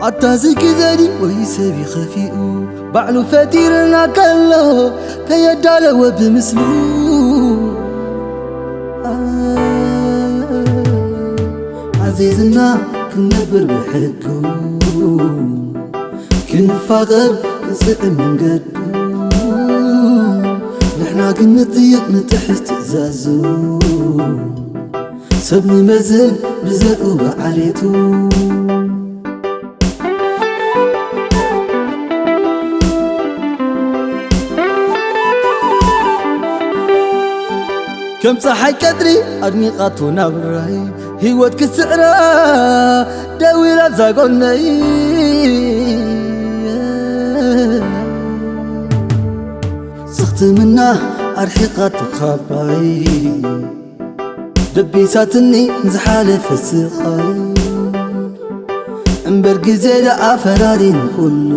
ኣታ እዚ ግዜ ድዩ ወይ ሰብ ይኸፊኡ? ባዕሉ ፈጢርና ከሎ ከየዳለወ ብምስሉ። ኣዚዝና ክንነብር ብሕጉ፣ ክንፋቐር ንስዕብ መንገዱ። ንሕና ግን ንጥይቕ ንጥሕስ ትእዛዙ። ሰብ ንመዝን ብዘርኡ ብዓሌቱ። ከም ጸሓይ ቀትሪ ኣድሚቓቶ ናብራይ፣ ህይወት ክትስዕራ ደው ኢላ ኣብዛ ጎነይ። ስኽትምና ኣርሒቓቶ ካባይ፣ ደቢሳትኒ ዝሓለፈ ስቓይ። እምበር ግዜ ደኣ ፈራዲ ንኹሉ፣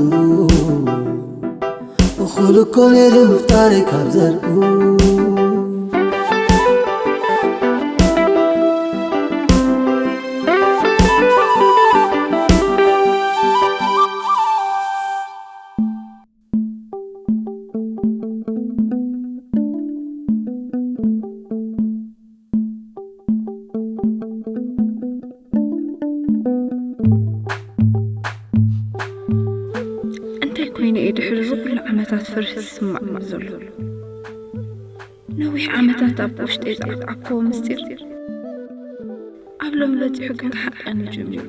እኹል እኮ ነይሩ ምፍጣረይ ካብ ዘርኡ። እንታይ ኮይነ እየ ድሕሪ እዚ ኩሉ ዓመታት ፍርሂ ዝስምዓኒ ዘሎ? ነዊሕ ዓመታት ኣብ ውሽጠይ ዝዓብዓብክዎ ምስጢር ኣብ ሎሚ በጺሑ ግን ክሓቀኒ ጀሚሩ።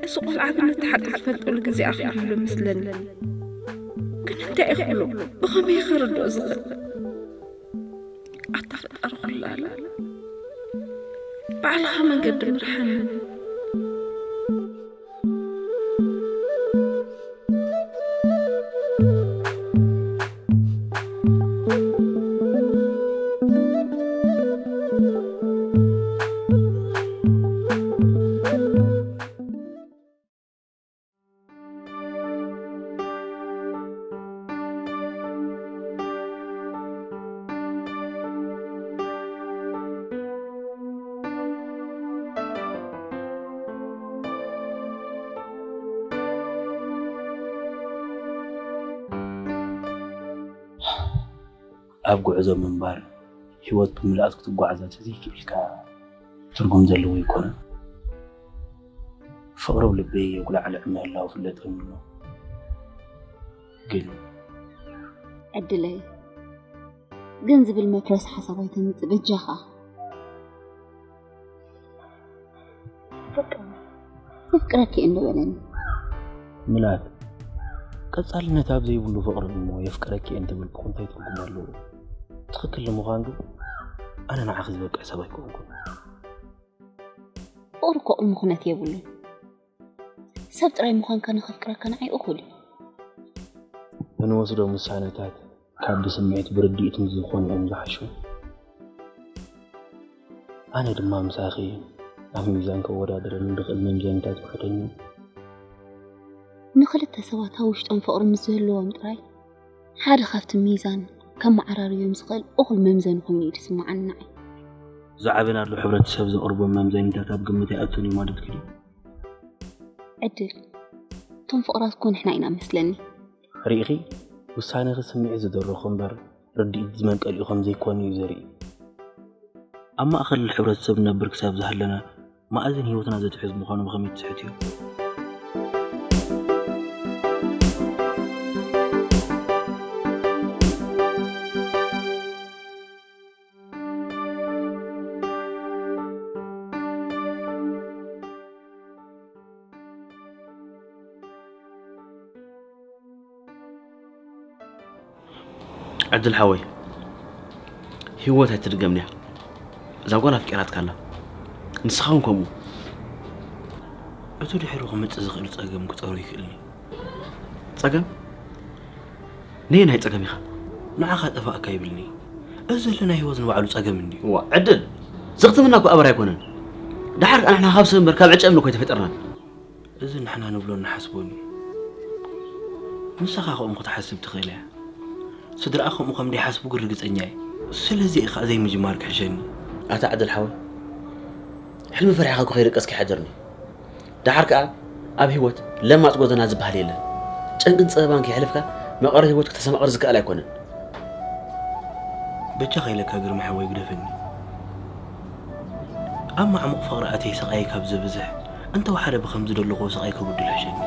እዚ ቆልዓ ግን እቲ ሓቂ ዝፈልጠሉ ግዜ ኣኺሉ ኣሎ መስለኒ። ግን እንታይ እየ ክብሎ? ብኸመይ እየ ከረድኦ ዝኽእል? ኣታ ፈጣሪ ኩሉ ኣላ። ባዕልኻ መንገዲ ምርሓኒ። ኣብ ጉዕዞ ምንባር፣ ህይወት ብምልኣት ክትጓዓዛ ተዘይክኢልካ ትርጉም ዘለዎ ኣይኮነን። ፍቕሪ ኣብ ልበይ የጉላዕልዕ ምህላው ፍለጠኒ ኣሎ። ግን ዕድለይ ግን ዝብል መፍረስ ሓሳብ ኣይተምጽእ በጃኻ። በቃ የፍቅረኪ እንዶ በለኒ። ምልኣት፣ ቀጻልነት ኣብ ዘይብሉ ፍቕሪ እሞ የፍቅረኪ እየ እንትብል እኮ እንታይ ትርጉም ኣለዎ? ትኽክል ንምዃን ግን ኣነ ንዓኺ ዝበቅዕ ሰብ ኣይኮንኩን። ፍቕሪ እኮ ቅድመ ኩነት የብሉን። ሰብ ጥራይ ምዃንካ ንኸፍቅረካ ንዓይ እኹል እዩ። እንወስዶም ውሳነታት ካብ ብስምዒት ብርድኢት ምስ ዝኾኑ እዮም ዝሓሹ። ኣነ ድማ ምሳኺ ኣብ ሚዛን ከወዳድረኒ ዝኽእል መምዘኒታት ውሕደኒ። ንኽልተ ሰባት ኣብ ውሽጦም ፍቕሪ ምስ ዝህልዎም ጥራይ ሓደ ካብቲ ሚዛን ከመዓራርዮም ዝኽእል እኹል መምዘኒ ኮይኑ እዩ ዝስምዓኒ ንዓይ። ዝዓበናሉ ሕብረተሰብ ዘቕርቦም መምዘኒታት ኣብ ግምት ኣይኣቱን እዩ ማለት ድዩ? ዕድል፣ እቶም ፍቕራት እኮ ንሕና ኢና መስለኒ። ርኢኺ፣ ውሳኔኺ ስምዒት ዝደረኾ እምበር ርድኢት ዝመንቀሊኡ ከም ዘይኮነ እዩ ዘርኢ። ኣብ ማእከል ሕብረተሰብ ንነብር ክሳብ ዝሃለና፣ መኣዝን ህይወትና ዘትሕዝ ምዃኑ ብኸመይ ትስሕትዮ? ዕድል ሓወይ፣ ህይወት ኣይትድገምንያ። እዛ ጓል ኣፍቂራትካ ኣላ። ንስኻ እውን ከምኡ። እቲ ድሕሩ ክመጽእ ዝኽእል ጸገም ክጸሩ ይኽእልኒ። ጸገም? ነየናይ ጸገም ኢኻ? ንዓኻ ጠፋእካ ይብልኒ። እዚ ዘለና ህይወት ንባዕሉ ጸገም እንድዩ። እዋ፣ ዕድል! ዘኽትምና እኮ ኣበር ኣይኮነን። ደሓር ከኣ ንሕና ካብ ሰብ እምበር ካብ ዕጨ እምኒ እኮ ኣይተፈጠርናን። እዚ ንሕና ንብሎን ንሓስቦን እዩ። ንስኻ ከምኡ ክትሓስብ ትኽእል እያ። ስድራኣ ከምኡ ከም ዘይሓስቡ ግን ርግጸኛ እየ። ስለዚ እዩ ከኣ ዘይምጅማር ክሕሸኒ። ኣታ ዕድል ሓወይ፣ ሕልሚ ፈሪሕኻ እኮ ከይደቀስካ ይሓድርኒ። ደሓር ከኣ ኣብ ህይወት ለማጽ ጎደና ዝበሃል የለን። ጨንቅን ጸበባን ከየሕለፍካ መቐረት ህይወት ክተሰማቕር ዝከኣል ኣይኮነን። በጃኻ ኢለካ ግርማ ሓወይ ግደፈኒ። ኣብ ማዕሙቕ ፍቕሪ ኣትየ ስቓየይ ካብ ዘብዝሕ፣ እንተ ወሓደ ብኸም ዝደለኹዎ ስቓይ ከብድሎ ይሕሸኒ።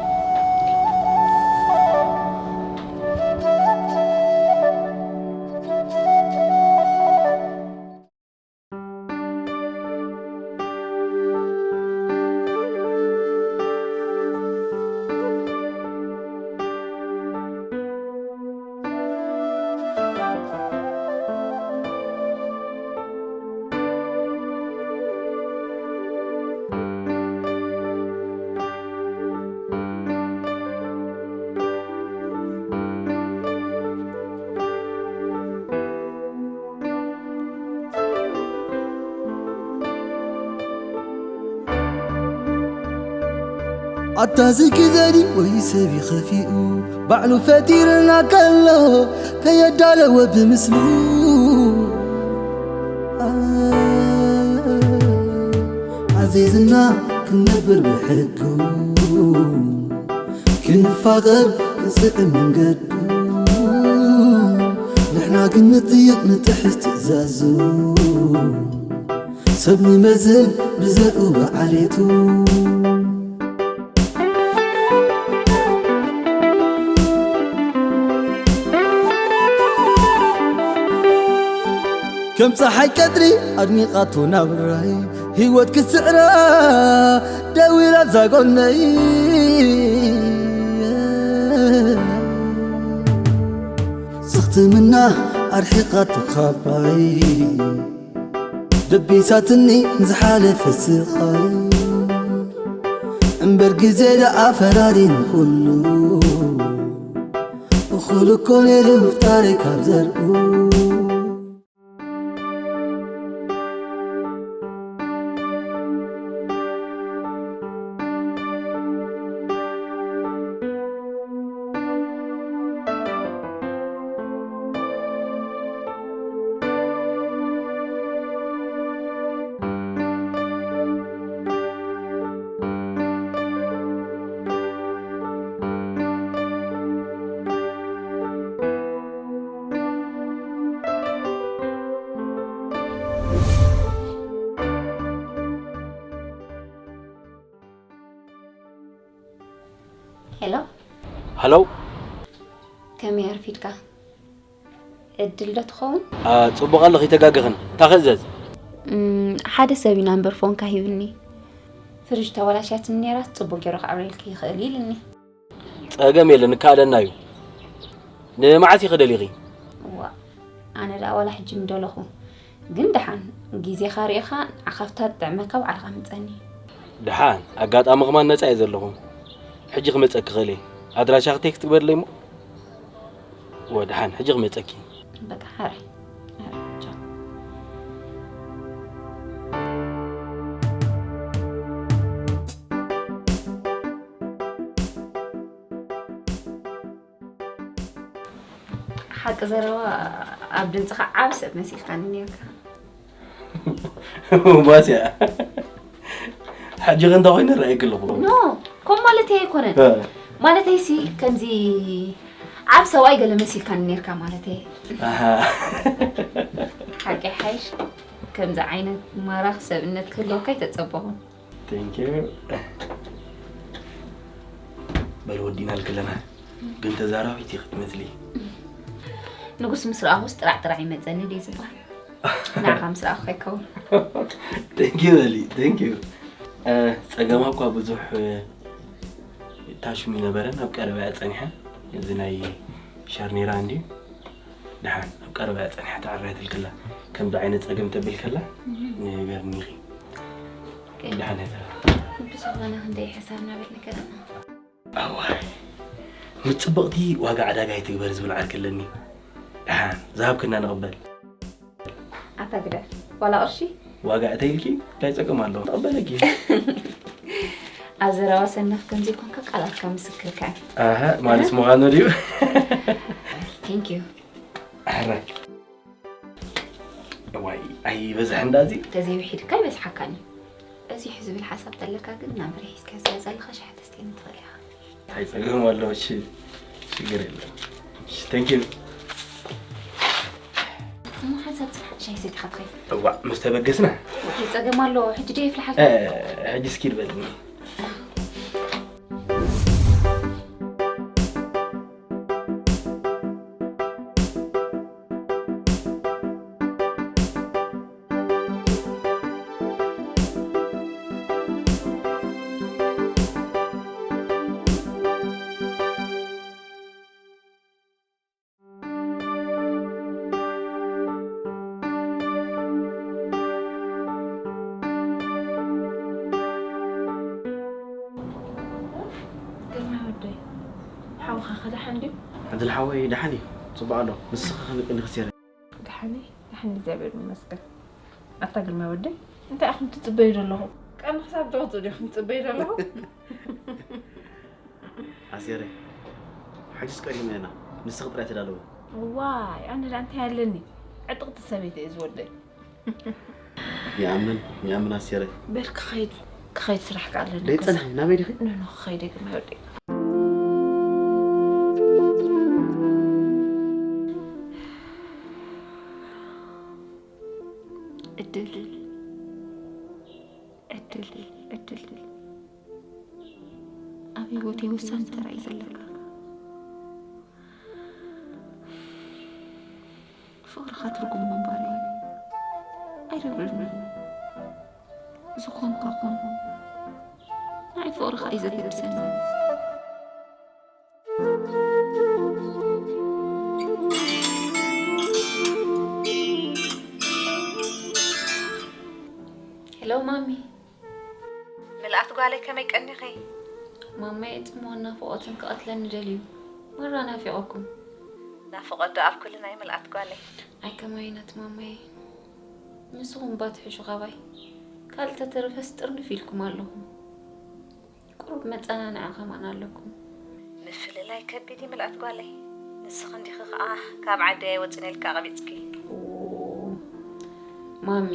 ኣታ እዚ ግዜ ድዩ ወይ ሰብ ይኸፊኡ፣ ባዕሉ ፈጢርና ከሎ ከየዳለወ ብምስሉ። ኣዚዝና ክንነብር ብሕጉ፣ ክንፋቐር ክስዕብ መንገዱ። ንሕና ግን ንጥይቕ ንጥሕስ ትእዛዙ፣ ሰብ ንመዝን ብዘርኡ ብዓሌቱ። ከም ጸሓይ ቀትሪ ኣድሚቓቶ ናብራይ፣ ህይወት ክትስዕራ ደው ኢላ ኣብዛ ጎነይ። ስኽትምና ኣርሒቓቶ ካባይ፣ ደቢሳትኒ ንዝሓለፈ ስቓይ። እምበር ግዜ ደኣ ፈራዲ ንኹሉ፣ እኹል እኮ ነይሩ ምፍጣረይ ካብ ዘርኡ። ሄሎ። ሃሎ። ከመይ ኣርፊድካ? ዕድል ዶ ትኸውን? አ፣ ጽቡቕ ኣለኺ፣ ኣይተጋገኽን። እንታይ ክእዘዝ? እም፣ ሓደ ሰብ ኢና እምበር ፎንካ ሂብኒ። ፍርጅ ተበላሽያትኒ ነይራ፣ ጽቡቕ ገይሩ ከዕብየልኪ ይኽእል እዩ ኢልኒ። ጸገም የለን፣ ይከኣለና እዩ። ንመዓስ ኢኺ ደሊኺ? እዋ፣ ኣነ ደኣ ዋላ ሕጂ ምደለኹ። ግን ደሓን፣ ግዜኻ ርኢኻ፣ ንዓኻ ፍታ ትጥዕመካ ባዕልኻ ምጸኒ። ደሓን፣ ኣጋጣሚ ከማን ነጻ እየ ዘለኹ። ሕጂ ክመጸኪ ክእል እየ። ኣድራሻኺ ቴክስት ግበርለይ እሞ። እወ፣ ደሓን፣ ሕጂ ክመጸኪ። በቃ፣ ሕራይ። ሕራይ፣ ቻው። ሓቂ ዘረባ ኣብ ድምፅኻ ዓብ ሰብ መሲልካኒ ነርካ። ባስያ፣ ሕጂ ከ እንታይ ኮይኑ ይረኣየኪ ኣለኹ? ኖ፣ ከም ማለተይ ኣይኮነን። እ። ማለተይ ሲ ከምዚ ዓብ ሰብኣይ ገለ መሲልካኒ ነርካ ማለተይ። ኣሃ። ሓቂ ሓይሽ፣ ከምዚ ዓይነት ማራኽ ሰብእነት ክህልወካ ኣይተጸበኹን። Thank you። በል ወዲና ልክለና። ግን ተዛራቢት ኢኺ ትመስሊ። ንጉስ ምስ ረኣኹስ ጥራዕ ጥራዕ ይመጸኒ ድዩ ዝበሃል? ንዓኻ ምስ ረኣኹ ከይከውን። Thank you በሊ፣ thank you። እ፣ ጸገማ እኳ ብዙሕ፣ እ፣ ታሽሙ ይነበረን ኣብ ቀረባ እያ ጸኒሐ። እዚ ናይ ሻርኔራ እንድዩ። ደሓን ኣብ ቀረባ እያ ጸኒሐ ተዓራየትልክላ። ከምዚ ዓይነት ጸገም ተቢልከላ ንገርኒ ኢኺ። ኦኬ። ደሓን እያ ተረፍ። ብዝኾነ ክንደይ ሕሳብ ናበል ንገረና። ኣዋይ፣ ምስ ጽብቕቲ ዋጋ ዕዳጋ ኣይትግበር ዝብል ዓርኪ ኣለኒ። ደሓን ዝሃብክና ንቕበል። ኣታ ግደፍ፣ ዋላ ቅርሺ ዋጋ እተይልኪ እንታይ ጸገም ኣለዎ? ተቐበለኪ። ኣብ ዘረባ ሰነፍ ከም ዘይኮንካ ቃላትካ ምስክርካ። ኣሀ፣ ማለት ምዃኑ ድዩ? Thank you። ኣረ። ዋይ፣ ኣይበዝሕ እንዳዚ። ተዘይውሒድካ ይበዝሓካኒ። በዚሑ ዝብል ሓሳብ ተለካ ግን ናብ ርሒስካ ስለ ዘለኻ ሻሕ ተስተኒ ትኽእል ኢኻ። እንታይ ጸገም ኣለዎ? እሺ፣ ሽግር የለን። እሺ፣ thank you። እሞ ሓንሳብ ጽናሕ ሻይ ሰቲኻ ትኸይድ። እዋ፣ ምስ ተበገስና። እንታይ ጸገም ኣለዎ? ሕጂ ድየ የፍልሓልካ? እ፣ ሕጂ እስኪ ድበልኒ። ግርማይ ወደይ፣ ሓውኻ ከ ደሓን ድዩ? ዕድል ሓወይ ደሓን እዩ፣ ጽቡቕ ኣሎ። ንስኺ ከመይ ቀኒኺ ኣስቴረይ? ደሓን እየ፣ ደሓን እግዚኣብሔር ይመስገን። ኣታ ግርማይ ወደይ፣ እንታይ ኢኹም ትጽበዩ ዘለኹም? ቀኒ ክሳብ ትወጽኡ ዲኹም ትጽበዩ ዘለኹም? ኣስቴረይ፣ ሕጅስ ቀሪብና ኢና፣ ንስኺ ጥራይ ተዳለዊ። ዋይ፣ ኣነ ደኣ እንታይ ኣለኒ? ዕጥቕቲ ሰበይቲ እየ ዝወደይ። ይኣምን ይኣምን ኣስቴረይ። በል ክኸይድ፣ ክኸይድ ስራሕ ከ ኣለኒ። ደይ ጸንሒ ናበይ ዲኺ? ኖ ኖ፣ ክኸይድ ግርማይ ወደይ። ዕድል፣ ዕድል፣ ዕድል። ኣብ ህይወተይ ወሳኒ ተራ እዩ ዘለካ። ፍቕርኻ ትርጉም ምንባረይ ኣይረብረብን እዩ። ዝኾንካ ኩን፣ ንዓይ ፍቕርኻ እዩ ዘገድሰኒ። ሄሎ ማሚ። ምልኣት ጓለይ ከመይ ቀኒኺ? ማማየ ጽምዋን ናፍቖትን ክቐትለኒ ደልዩ። ማራ ናፊቐኩም። ናፍቖት ዶ ኣብ ኩልና እዩ ምልኣት ጓለይ? ኣይ ከማይ ናት ማማየ። ንስኹም እባ ትሕሹ ካባይ። ካልእ ተተረፈስ ጥርንፍ ኢልኩም ኣለኹም። ቁሩብ መጸናንዒ ከማን ኣለኩም። ምፍልላይ ከቢድ እዩ ምልኣት ጓለይ። ንስኺ እንዲኺ ኸኣ ካብ ዓዲ ኣይወጽን ኢልካ ኣቕቢጽኪ። ኦ፣ ማሚ።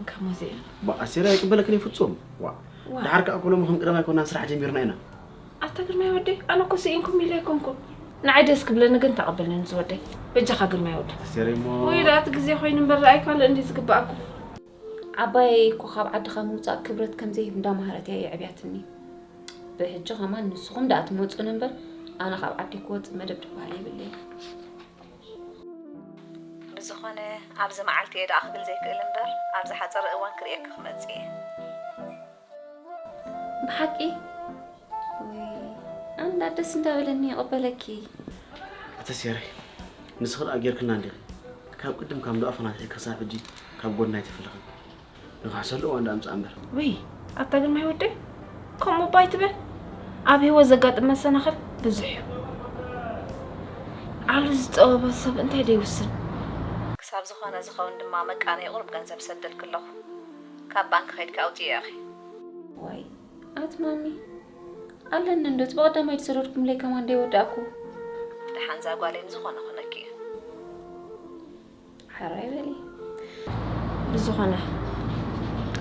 እንካ ሙዚየም። ኣስቴር ኣይቅበለክን እዩ ፍጹም። ዋ። ዋ። ድሓር ከኣ ኮሎም ከም ቅደም ኣይኮናን ስራሕ ጀሚርና ኢና። ኣታ ግርማይ ወደይ፣ ኣነ እኮ ስኢንኩም ኢለ ኣይኮንኩን። ንዓይ ደስ ክብለኒ ግን ተቐበለኒ ዝወደይ። በጃኻ ግርማይ ወደይ። ኣስቴር እሞ ወይ ደኣ እቲ ግዜ ኮይኑ እምበር ደኣ ኣይካልእ እንዲ ዝግበኣኩም። ዓባየይ እኮ ካብ ዓድኻ ምውጻእ ክብረት ከም ዘይህብ እንዳምሃረት እያ የዕብያትኒ። ብሕጂ ከማን ንስኹም ደኣ ትመጹን እምበር ኣነ ካብ ዓዲ ክወጽእ መደብ ዝበሃል የብለይን። ብዝኾነ ኣብዚ መዓልቲ እየ ደኣ ክብል ዘይክእል እምበር ኣብ ዝሓጸረ እዋን ክርእየኪ ክመጽእ እየ። ብሓቂ? ወይ ኣንዳ ደስ እንዳበለኒ ይቕበለኪ። ኣተ ሴረይ ንስኺ ደኣ ጌርክልና እንዲኺ ካብ ቅድም ካብ ዶኣፈና ትሕኪ ክሳብ ሕጂ ካብ ጎድና ኣይተፈለኽን። ንኻሕሰሉ እዋን ደኣ ምጻእ እምበር። ውይ ኣታ ግርማይ ወደይ ከምኡ እባ ኣይትበል። ኣብ ህይወት ዘጋጥም መሰናኽል ብዙሕ እዩ። ዓሉ ዝጸበበ ሰብ እንታይ ደይውስን። ክሳብ ዝኾነ ዝኸውን ድማ መቃነይ ቁሩብ ገንዘብ ሰደልኪ ኣለኹ። ካብ ባንክ ከይድኪ ኣውጽእዮ ኢኺ። ዋይ ኣቲ ማሚ ኣለኒ እንዶ እቲ ብቐዳማይ ዝሰደድኩምለይ ከማን ደይወዳእኩ። ደሓን እዛ ጓለይ ንዝኾነ ኹነኪ እዩ። ሓራይ በሊ። ብዝኾነ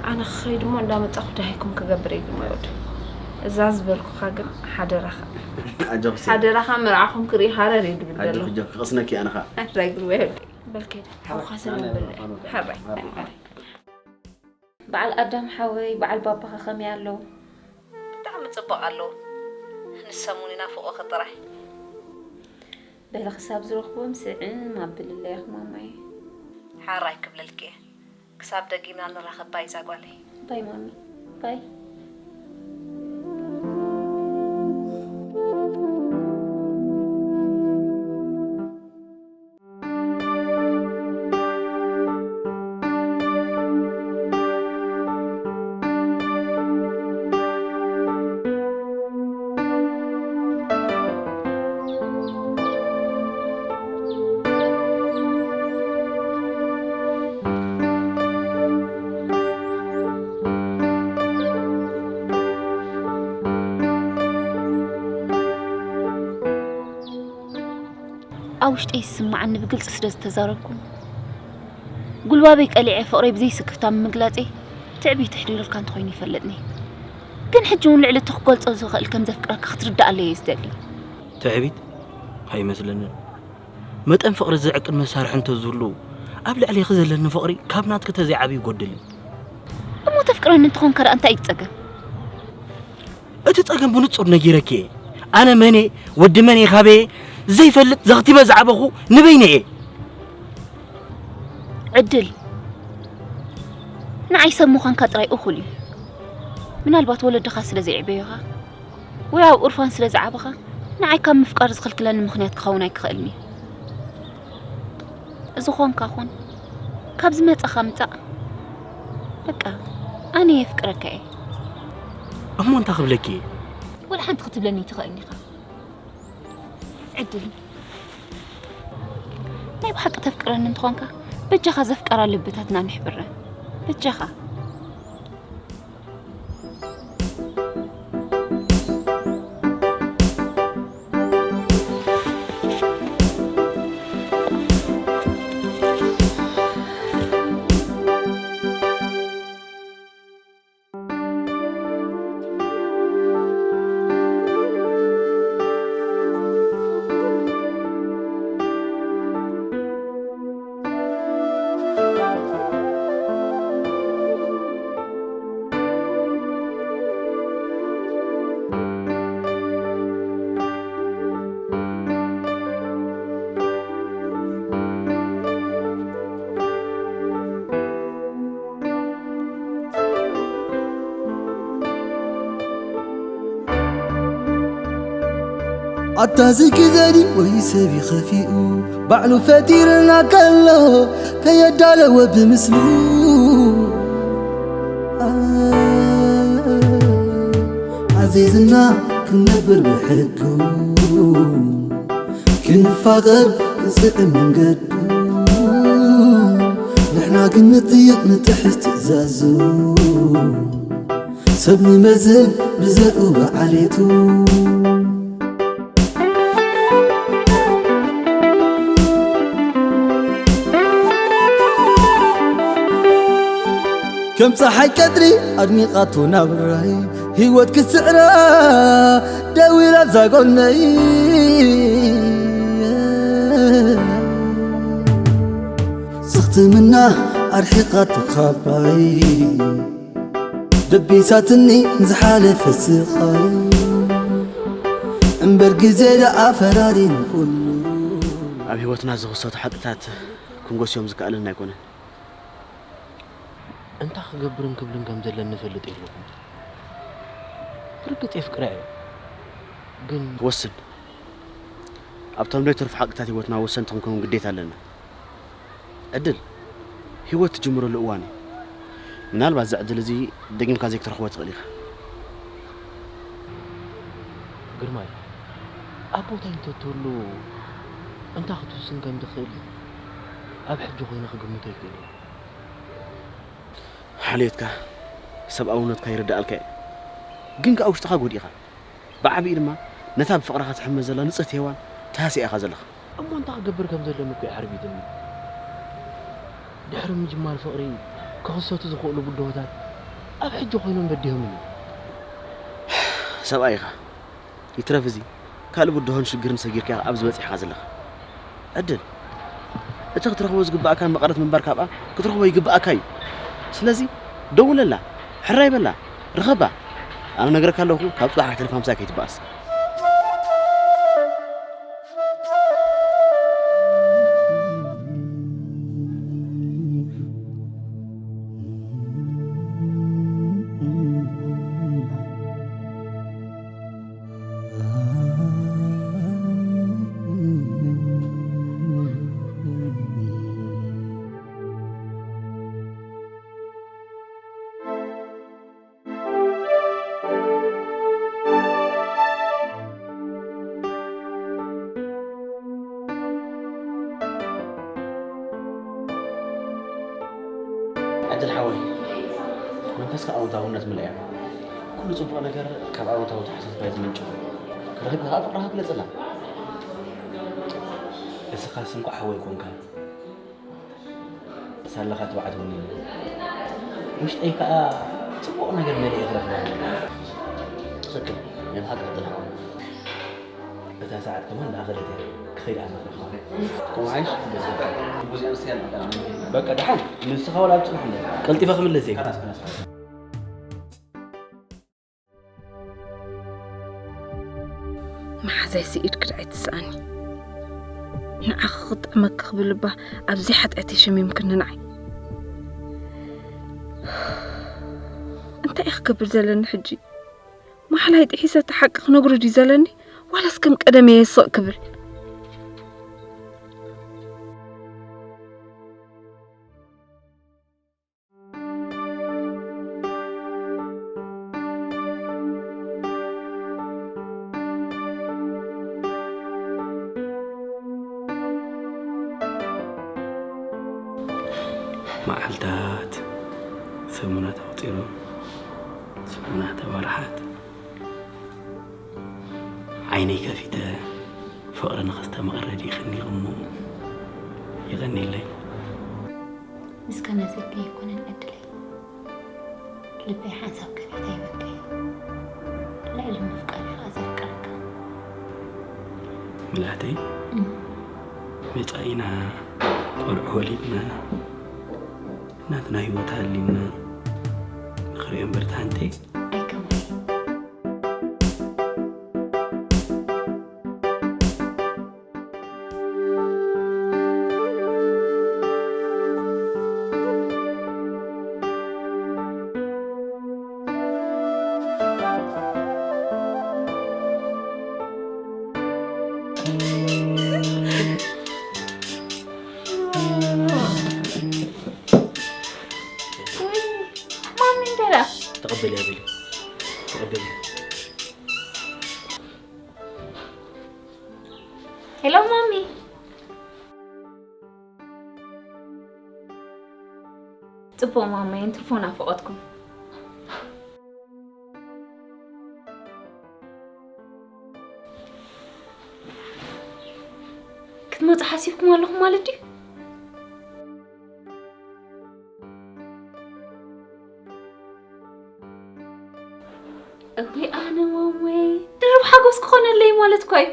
ኣነ ክኸይድ እሞ እንዳመጻኹ ደሃይኩም ክገብር እየ ግርማይ ወደይ። እዛ ዝበልኩኻ ግን ሓደራኻ ኣጆኺ ሴረይ። ሓደራኻ መርዓኹም ክርኢ ሃረር እየ ድብል ኣጆኺ ዘለኹ። ኣጆኺ ክቕስነኪ ኣነ ኸኣ። ሓራይ ግርማይ ወደይ። በል ከይደ ሓውኻ ሰላም በል። ሓራይ። በዓል ኣዳም ሓወይ በዓል ባባኻ ከመይ ኣለዉ? ብጣዕሚ ጽቡቕ ኣለዉ። ንሰሙን ይናፍቑኺ ጥራይ። በሊ ክሳብ ዝረኽቦም ስዕም ኣብልለይ ማማየ። ሓራይ ክብለልኪ እየ። ክሳብ ደጊምና ንራኸብ ባይ እዛ ጓለይ። ባይ ማሚ ባይ። ውሽጠይ ዝስምዓኒ ብግልጺ ስለ ዝተዛረብኩ፣ ጉልባበይ ቀሊዐ ፍቕረይ ብዘይስክፍታ ብምግላጸይ ትዕቢት ኣሕዲሩልካ እንተኾይኑ ይፈለጥኒ። ግን ሕጂ እውን ልዕሊ እቲ ክገልጾ ዝኽእል ከም ዘፍቅረካ ክትርድኣለይ እየ ዝደሊ። ትዕቢት? ኣይመስለንን። መጠን ፍቕሪ ዝዕቅን መሳርሒ እንተዝህሉ፣ ኣብ ልዕሌኺ ዘለኒ ፍቕሪ ካብ ናትኪ ተዘይዓብዩ ይጎድል እዩ። እሞ ተፍቅረኒ እንተኾንካ ደኣ እንታይ እዩ ጸገም? እቲ ጸገም ብንጹር ነጊረኪ እየ። ኣነ መን እየ፣ ወዲ መን እየ፣ ካበይ እየ ዘይፈልጥ፣ ዘኽቲመ ዝዓበኹ ንበይነ እየ። ዕድል፣ ንዓይ ሰብ ምዃንካ ጥራይ እኹል እዩ። ምናልባት ወለድኻ ስለ ዘይዕበዩኻ ወይ ኣብ ኡርፋን ስለ ዝዓበኻ፣ ንዓይ ካብ ምፍቃር ዝኽልክለኒ ምኽንያት ክኸውን ኣይክኽእልን እዩ። እዚ ኾንካ ኹን፣ ካብ ዝመጻኻ ምጻእ። በቃ፣ ኣነ የፍቅረካ እየ። እሞ እንታይ ክብለኪ እየ? ወላ ሓንቲ ክትብለኒ ኣይትኽእልን ኢኻ። ዕድል፣ ናይ ብሓቂ ተፍቅረኒ እንተኾንካ፣ በጃኻ ዘፍቀራ ልብታትና ንሕብረን። በጃኻ። ኣታ እዚ ግዜ ድዩ ወይ ሰብ እዩ ከፊኡ፣ ባዕሉ ፈጢርና ከሎ ከየዳለወ ብምስሉ። ኣዚዝና ክንነብር ብሕጉ፣ ክንፋቐር ንስዕብ መንገዱ፣ ንሕና ግን ንጥይቕ ንጥሕስ ትእዛዙ። ሰብ ንመዝን ብዘርኡ ብዓሌቱ። ከም ጸሓይ ቀትሪ ኣድሚቓቶ ናብራይ፣ ህይወት ክትስዕራ ደው ኢላ ኣብዛ ጎነይ። ስኽትምና ኣርሒቓቶ ካባይ፣ ደቢሳትኒ ዝሓለፈ ስቓይ፣ እምበር ግዜ ደኣ ፈራዲ ንኹሉ። ኣብ ህይወትና ዝኽሰቱ ሓቅታት ክንጎስዮም ዝከኣለና ኣይኮነን። እንታይ ክገብርን ክብልን ከም ዘለኒ እፈልጥ የለኹን። ብርግጽ የፍቅራ እየ፣ ግን ወስን። ኣብቶም ዘይተርፉ ሓቅታት ህይወትና ወሰንቲ ክንከውን ግዴታ ኣለና። ዕድል፣ ህይወት ትጅምረሉ እዋን እዩ። ምናልባት እዚ ዕድል እዚ ደጊምካ ዘይክትረኽቦ ትኽእል ኢኻ። ግርማይ፣ ኣብ ቦታይ እንተትህሉ እንታይ ክትውስን ከም ትኽእል ኣብ ሕጂ ኮይነ ክግምቶ ይክእል እየ። ሓልዮትካ፣ ሰብኣውነትካ ይርድኣልካ እዩ። ግን ከኣ ውሽጥኻ ጎዲእኻ። ብዓቢኡ ድማ ነታ ብፍቕርኻ ትሕመ ዘላ ንጽህቲ ሄዋን ተሃስያ ኢኻ ዘለኻ። እሞ እንታይ ክገብር ከም ዘለኒ እኮ እዩ ሓርቢትኒ። ድሕሪ ምጅማር ፍቕሪ ክኽሰቱ ዝኽእሉ ብድሆታት ኣብ ሕጂ ኮይኖም በዲሆምኒ። ሰብኣይ ኢኻ። ይትረፍ እዚ ካልእ ብድሆን ሽግርን ሰጊርካ ኢኻ ኣብዚ በጺሕካ ዘለኻ። ዕድል፣ እቲ ክትረኽቦ ዝግብኣካን መቐረት ምንባር ካብኣ ክትረኽቦ ይግብኣካ እዩ። ስለዚ ደውለላ፣ ሕራይ በላ፣ ርኸባ። ኣነ ነግረካ ኣለኹ፣ ካብ ጽባሕ ኣሕሊፋ ምሳይ ከይትበኣስ። ዕድል ሓወይ፣ መንፈስካ ኣወንታውነት ምልኣ። ኩሉ ጽቡቕ ነገር ካብ ኣወንታዊ ተሓሳስባ እዩ ዝምንጭው። ረኺብካ ከኣ ፍቕርኻ ግለጸላ። እቲ ንስኻስ እንኳዕ ሓወይ ኮንካ። ሳላኻ ትባዕት እውን ኢሉ። ውሽጠይ ከኣ ጽቡቕ ነገር መሊኤ ክረኽባ። ትኽክል። ናይ ብሓቂ ክትብል ሓወይ። እታ ሰዓት ከማን እንዳኸደት እያ። ክኸይድ ኣነ ክረኽባ። ከምኡ ሓይሽ? በቃ ደሓን። ንስኻ ወላ ኣብ ጽናሕ እምበር። ቀልጢፈ ክምለስ እየ። ከላስ፣ ከላስ፣ ከላስ። መሓዛይ ስኢድ ክድዓይ ትስኣኒ። ንዓኺ ክጥዕመኪ ክብል እባ ኣብዚ ሓጢኣተይ ሸሚምክኒ ንዓይ። እንታይ እየ ክገብር ዘለኒ ሕጂ? ማሕላይ ጥሒሰ እቲ ሓቂ ክነግሮ ድዩ ዘለኒ? ዋላስ ከም ቀደም እየ ስቕ ክብል? መዓልታት፣ ሰሙናት ኣቑጺሮም፣ ሰሙናት፣ ኣዋርሓት፣ ዓይነይ ከፊተ ፍቕሪ ንኸስተማቕር ረዲእኽኒ እሞ የቐንየለይ። ምስጋና ዘድልዮ ኣይኮነን ዕድለይ። ልበይ ሓንሳብ ከፊታ ይበክይ። ልዕሊ ምፍቃር ኢኻ ዘፍቅረካ። ምልኣተይ፣ መጻኢና ቆልዑ ወሊድና ናትና ህይወት ሃልዩና ንኽሪኦ እምበር፣ ተሃንተይ። ኣይከማይ። ማሚ እንታይ ደኣ? ተቐበልያ በሊ። ተቐበልያ። ሄሎ ማሚ። ጽቡቕ ማማይ፣ እንትርፎ ናፍቖትኩም። ክትመጹ ሓሲብኩም ኣለኹም ማለት ድዩ? እውይ ኣነ ማሞይ፣ ድርብ ሓጎስ ክኾነለይ ማለት እኮ እዩ።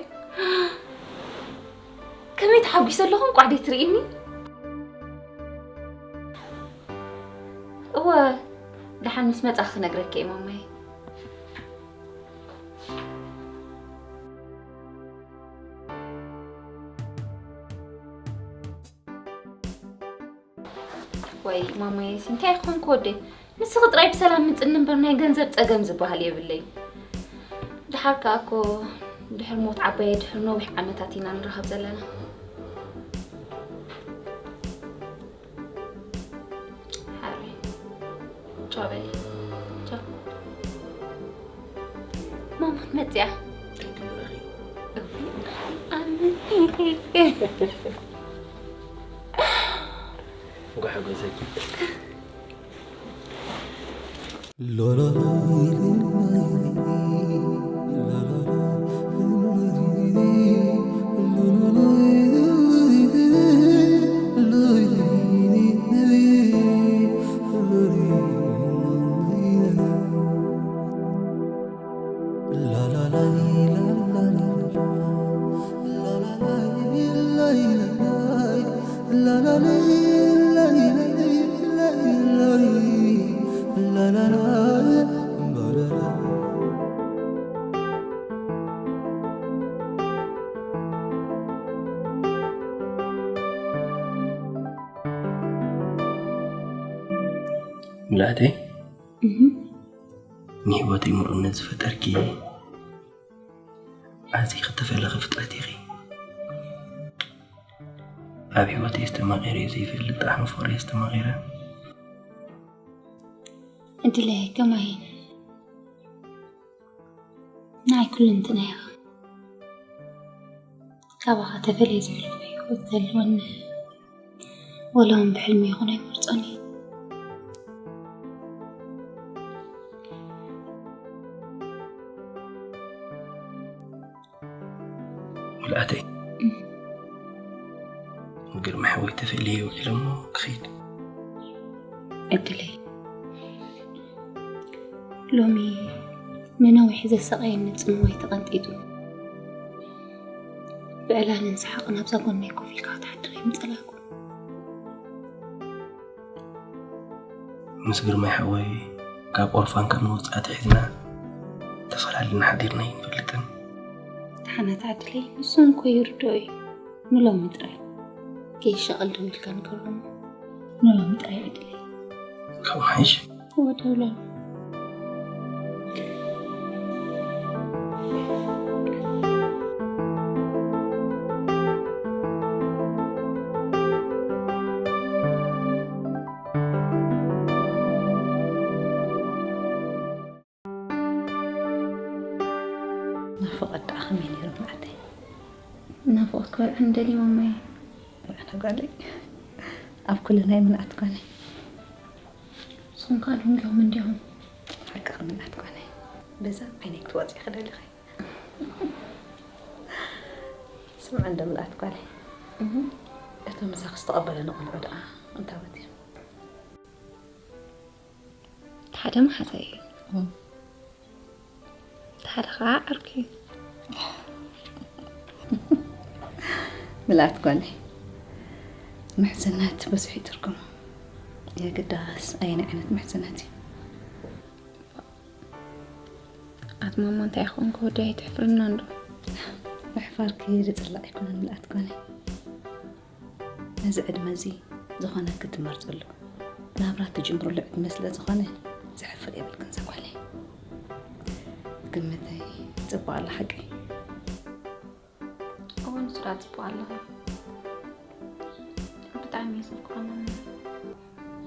ከመይ ተሓጒሰ ኣለኹ እንቋዕ ደይትርእይኒ። እወ፣ ደሓን ምስ መጻ ክነግረኪ እየ ማማይ። ወይ ማማየሲ እንታይ ይኾንኩ ወደይ? ንስኺ ጥራይ ብሰላም ምጽኒ እምበር ናይ ገንዘብ ጸገም ዝበሃል የብለይ። ደሓር ከኣ እኮ ድሕሪ ሞት ዓባየ ድሕሪ ነዊሕ ዓመታት ኢና ንራኸብ ዘለና። ሓረይ ቻው በሊ። ቻው። ማማ ክትመጽእ እያ። እንታይ ትብለኺ? እውይ፣ ኣነ። እንኳዕ ሓጎሰኪ። ምልኣተይ፣ ንህይወተይ ምሉእነት ዝፈጠርኪ፣ ኣዝኺ እተፈለኺ ፍጥረት ኢኺ። ኣብ ህይወተይ ኣስተማቒረዮ ዘይፈልጥ ጣዕሚ ፍቕሪ ኣስተማቒረ። ዕድለይ ከማይ ንዓይ ኩልንትናይ ኢኻ። ካባኻ ተፈልየ ዝሕልፎ ህይወት ዘልወኒ ወላ እውን ብሕልሚ ይኹን ኣይመርጾን እየ። ምልኣተይ፣ ግርማ ሓወይ ተፈልየ ውዒለ እሞ ክኸይድ። ዕድለይ፣ ሎሚ ንነዊሕ ዘሰቓየኒ ጽምዋይ ተቐንጢጡ። ብዕላልን ሰሓቕን ኣብዛ ጎነይ ኮፍ ኢልካ ክትሓድር ኣይምጸላእኩን። ምስ ግርማይ ሓወይ ካብ ኦርፋን ካብ ንወጽእ ኣትሒዝና ተፈላሊና ሓዲርና ኣይንፈልጥን። ደሓናት ዕድለይ፣ ንሱ እንኮ ይርድኦ እዩ። ንሎሚ ጥራይ ከይሻቐል ደዊልካ ንገሮም። ንሎሚ ጥራይ ዕድለይ። ካብ ምሓይሽ? እወ፣ ደውለሉ። ናፍቖት ደኣ ከመይ ነይሩ ምልኣተይ? ናፍቖት ክበልዐኒ ደልዩ ማማየ። ኣነ ጓለይ፣ ኣብ ኩሉ ናይ ምልኣት ጓለይ። ንስኹም ከኣ ደንጊኹም እንዲኹም። ሓቅኺ ምልኣት ጓለይ። በዛ ዓይነይ ክትወጺ ክደሊ ኸይ? ስምዒ እንዶ ምልኣት ጓለይ። እህ። እቶም ምሳኺ ዝተቐበለኒ ቆልዑ ደኣ እንታይ ወዲኦም? እቲ ሓደ መሓዛይ እዩ። እም። እቲ ሓደ ኸዓ ዓርኩ እዩ። ምልኣት ጓለይ፣ ምሕዝነት ብዙሕ እዩ ትርጉሙ። የግዳስ ኣየናይ ዓይነት ምሕዝነት እዩ? ኣቲ ማማ እንታይ ይኸውን ክወዲ ኣይትሕፍርና እንዶ? ምሕፋርኪ ዝጽላእ ኣይኮነን ምልኣት ጓለይ። ነዚ ዕድመ እዚ ዝኾነ ክትመርጸሉ ናብራ ትጅምረሉ ዕድመ ስለ ዝኾነ ዘሕፍር የብልክን እዛ ጓለይ። ግምተይ ጽቡቕ ኣላ ሓቀይ? እወ ንሱ ደኣ ጽቡቕ ኣለኹ። ብጣዕሚ እየ ዘፍቅሮ ማማ።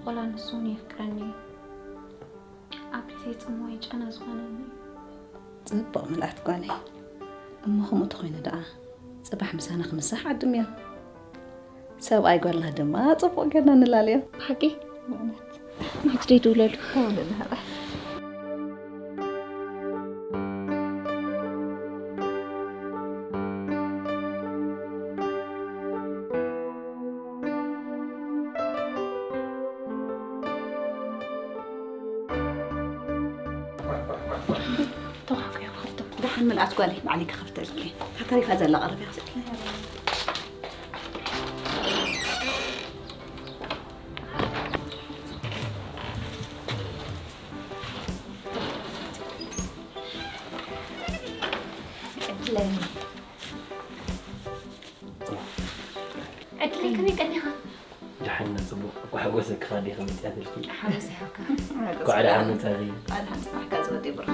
ወላ ንሱ እውን የፍቅረኒ እዩ። ኣብ ግዜ ጽምዋይ ጨና ዝኾነኒ እዩ። ጽቡቕ ምልኣት ጓለይ። እሞ ከምኡ ተኾይኑ ደኣ ጽባሕ ምሳና ክንሳሕ ዓድምዮ። ሰብኣይ ጓልና ድማ ጽቡቕ ጌርና ንላለዮ። ብሓቂ? በእውነት። ንሕጂ ዶ ይደውለሉ? ደውለሉ፣ ሃባ። ተዋሕኮ እየ ክኸፍተኩም። ደሓን ምልኣት ጓለይ፣ ባዕለይ ክኸፍተልኪ። ተሪፋ ዘላ ቀረብ እያ ክሰጥኪ። ዕድለይ። ዕድለይ ከመይ ቀኒኻ? ደሓን ጽቡቕ። እኳ ሓጎሰኪ ኻዲኺ መጺኣትልኪ። ሓጎስ ይሃብካ። እንኳዕ ደሓን መጻእኪ። እንኳዕ ደሓን ጽባሕካ ዝወደ ይብርኽ።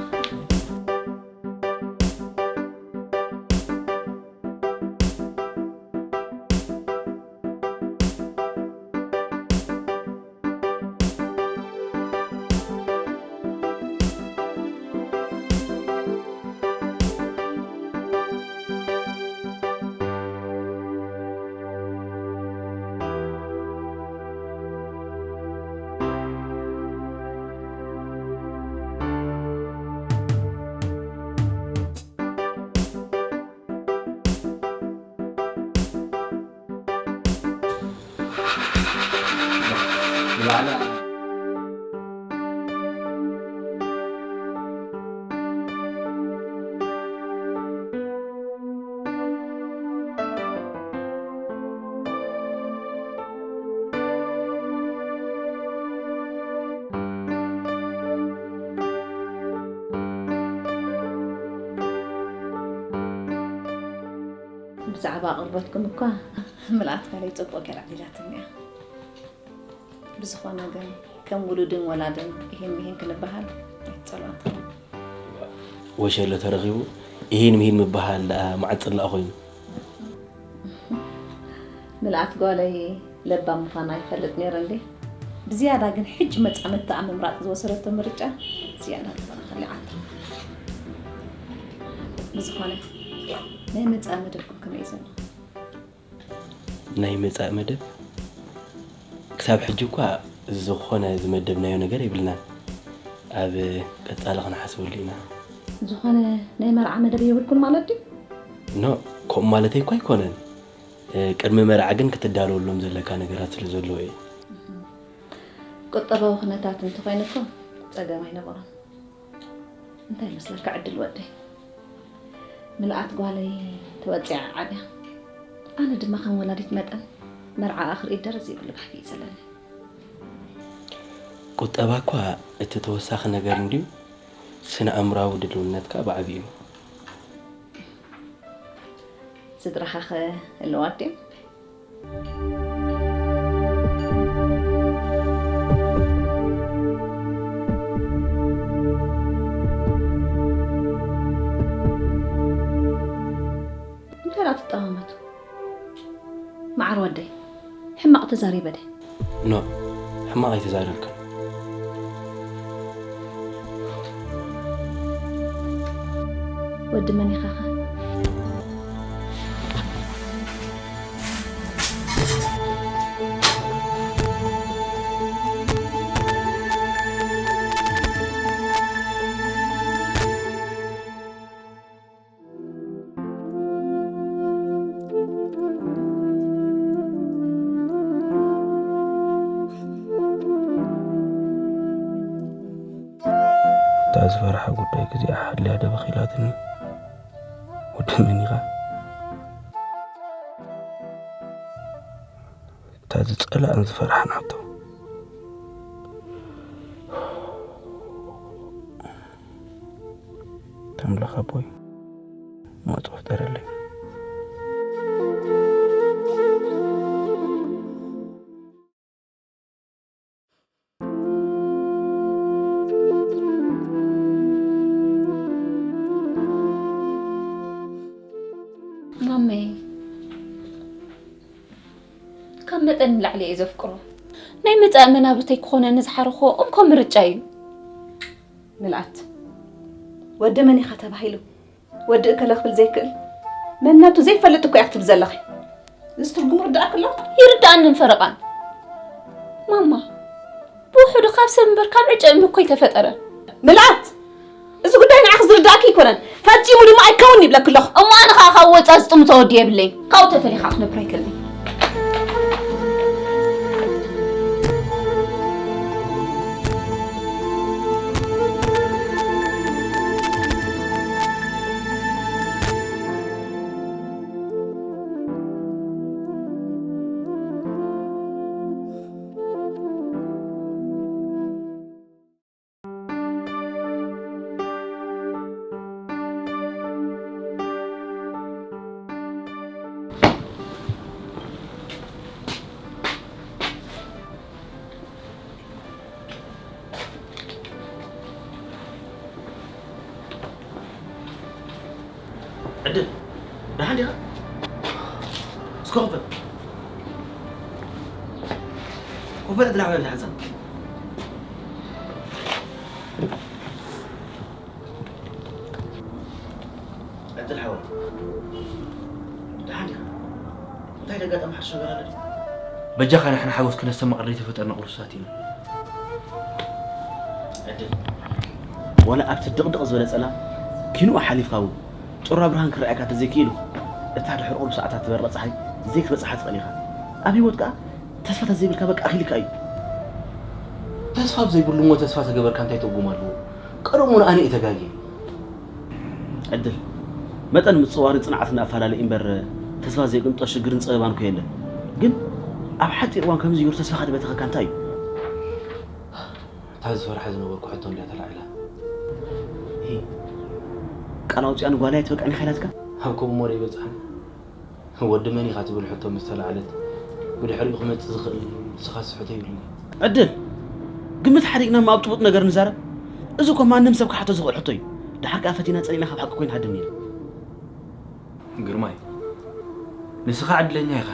ብዛዕባ ኣቕርቦትኩም እኳ ምልኣት ጓለይ ጽቡቕ ገይራ ኣዕሊላትኒ እያ። ብዝኾነ ግን ከም ውሉድን ወላድን ኢሂን ምሂን ክንበሃል ኣይትጸልኦ ትኸውን። ወሸሎ ተረኺቡ ኢሂን ምሂን ምበሃል ደኣ መዓት ጽላእ ኮይኑ። ምልኣት ጓለይ ለባም ምዃና ይፈልጥ ነይረ እንዴ? ብዝያዳ ግን ሕጂ መጻምድቲ ኣብ ምምራጽ ዝወሰደቶ ምርጫ ዝያዳ ዝኾነ ከሊዓቶ። ብዝኾነ ናይ መጻኢ መደብኩም ከመይ እዩ ዘሎ? ናይ መጻኢ መደብ ክሳብ ሕጂ እኳ ዝኾነ ዝመደብናዮ ነገር የብልናን። ኣብ ቀጻሊ ክንሓስበሉ ኢና። ዝኾነ ናይ መርዓ መደብ የብልኩን ማለት ድዩ? ኖ፣ ከምኡ ማለተይ እኳ ኣይኮነን። እ፣ ቅድሚ መርዓ ግን ክትዳለወሎም ዘለካ ነገራት ስለ ዘለዎ እዩ። ቁጠባዊ ኩነታት እንተኾይኑ እኮ ጸገም ኣይነበሮን። እንታይ ይመስለካ ዕድል ወደይ? ምልኣት ጓለይ ተወጺዓ ዓብያ። ኣነ ድማ ከም ወላዲት መጠን መርዓኣ ክርኢ ደረዝ ዘይብሉ ባህጊ እዩ ዘለኒ። ቁጠባ እኳ እቲ ተወሳኺ ነገር እንድዩ፣ ስነ ኣእምራዊ ድልውነትካ ብዓብዩ እዩ። ስድራኻ ኸ ህልዋት ድዮም? እንታይ ደኣ ትጠማመቱ? መዓር ወደይ፣ ሕማቕ ተዛሪበ ድየ? ኖ፣ ሕማቕ ኣይተዛረብክን። ወዲ መን ኢኻ ኸ? እታ ዝፈርሓ ጉዳይ ግዜ ኣሓድልያ ደበኺላትኒ። ወዲ መን ኢኻ? እታ ዝጸላእን ዝፈርሓን ሕቶ። ኣምላኽ ኣቦይ፣ ማዕጾ ፍጠረለይ። ማመይ፣ ካብ መጠን ንላዕሊ እየ ዘፍቅሮ። ናይ መጻኢ መናብርተይ ክኾነኒ ዝሓረኾ እንኮ ምርጫ እዩ። ምልኣት፣ ወዲ መን ኢኻ ተባሂሉ ወዲ እከለ ክብል ዘይክእል መንነቱ ዘይፈልጥ እኮ እያ ክትብል ዘለኺ። እዚ ትርጉሙ ርዳእኪ ኣሎ? ይርዳእንን ፈረቓን። ማማ፣ ብውሕዱ ካብ ሰብ እምበር ካብ ዕጨ እምኒ እኮ ኣይተፈጠረን። ምልኣት፣ እዚ ጉዳይ ንዓኺ ዝርዳእኪ ኣይኮነን፣ ፈጺሙ ድማ ኣይከውን ይብለኪ ኣለኹ። እሞ ኣነ ኸኣ ካብ ወጻኢ ዝጥምቶ ወዲ የብለይን። ካብኡ ተፈሊኻ ክትነብር ኣይክእልን። ዕድል፣ ደሓን ዲኻ? እስከ ኮፈል። ኮፈል ዕድል ሓወይ፣ ደሓን ሳ። ዕድል ሓወይ፣ ደሓን ዲኻ? እንታይ ደጋጠመ ሓድሽ ነገር ኣሎ ድዩ? በጃኻ ንሕና ሓጎስ ክነስተማቕር ዘይተፈጠርና ቁሩሳት ኢና። ዕድል፣ ዋላ ኣብቲ ድቕድቕ ዝበለ ጸላም ኪንኡ ሓሊፍካ እውን ጩራ ብርሃን ክረኣየካ እንተዘይክኢሉ፣ እታ ድሕሪ ቁሩብ ሰዓታት ትበርቕ ጸሓይ ዘይክትበጽሓ ትኽእል ኢኻ። ኣብ ህይወት ከኣ ተስፋ እንተዘይብልካ በቃ ኣኺሉካ እዩ። ተስፋ ኣብ ዘይብሉ እሞ ተስፋ ተገበርካ እንታይ ትርጉም ኣለዎ? ቀደሙ ንኣነ እዩ ተጋግየ። ዕድል፣ መጠን ምጽዋርን ጽንዓትን ኣፈላለ እምበር፣ ተስፋ ዘይቅንጦ ሽግርን ጸበባን እኮ የለን። ግን ኣብ ሓጺር እዋን ከምዚ ገይሩ ተስፋ ከድበትኸካ እንታይ እዩ? እታ ዝፈርሓ ዝነበርኩ ሕቶ እንድያ ተላዒላ። ሂ፣ ቃል ኣውጺኣ ንጓለይ ኣይትበቅዕን ኢኻ ኢላትካ? ኣብ ከምኡ እሞ ዶ ይበጽሓኒ? ወዲ መን ኢኻ ትብል ሕቶ ምስ ተላዕለት፣ ብድሕሪኡ ክመጽእ ዝኽእል ንስኻስ ሕቶ ይብልኒ። ዕድል፣ ግምት ሓሪቕና እሞ ኣብ ጭቡጥ ነገር ንዛረብ። እዚ እኮ ማንም ሰብ ክሓቶ ዝኽእል ሕቶ እዩ። ደሓር ከኣ ፈቲና ጸሊእና ካብ ሓቂ ኮይና ሃድም ኢላ። ግርማይ፣ ንስኻ ዕድለኛ ኢኻ።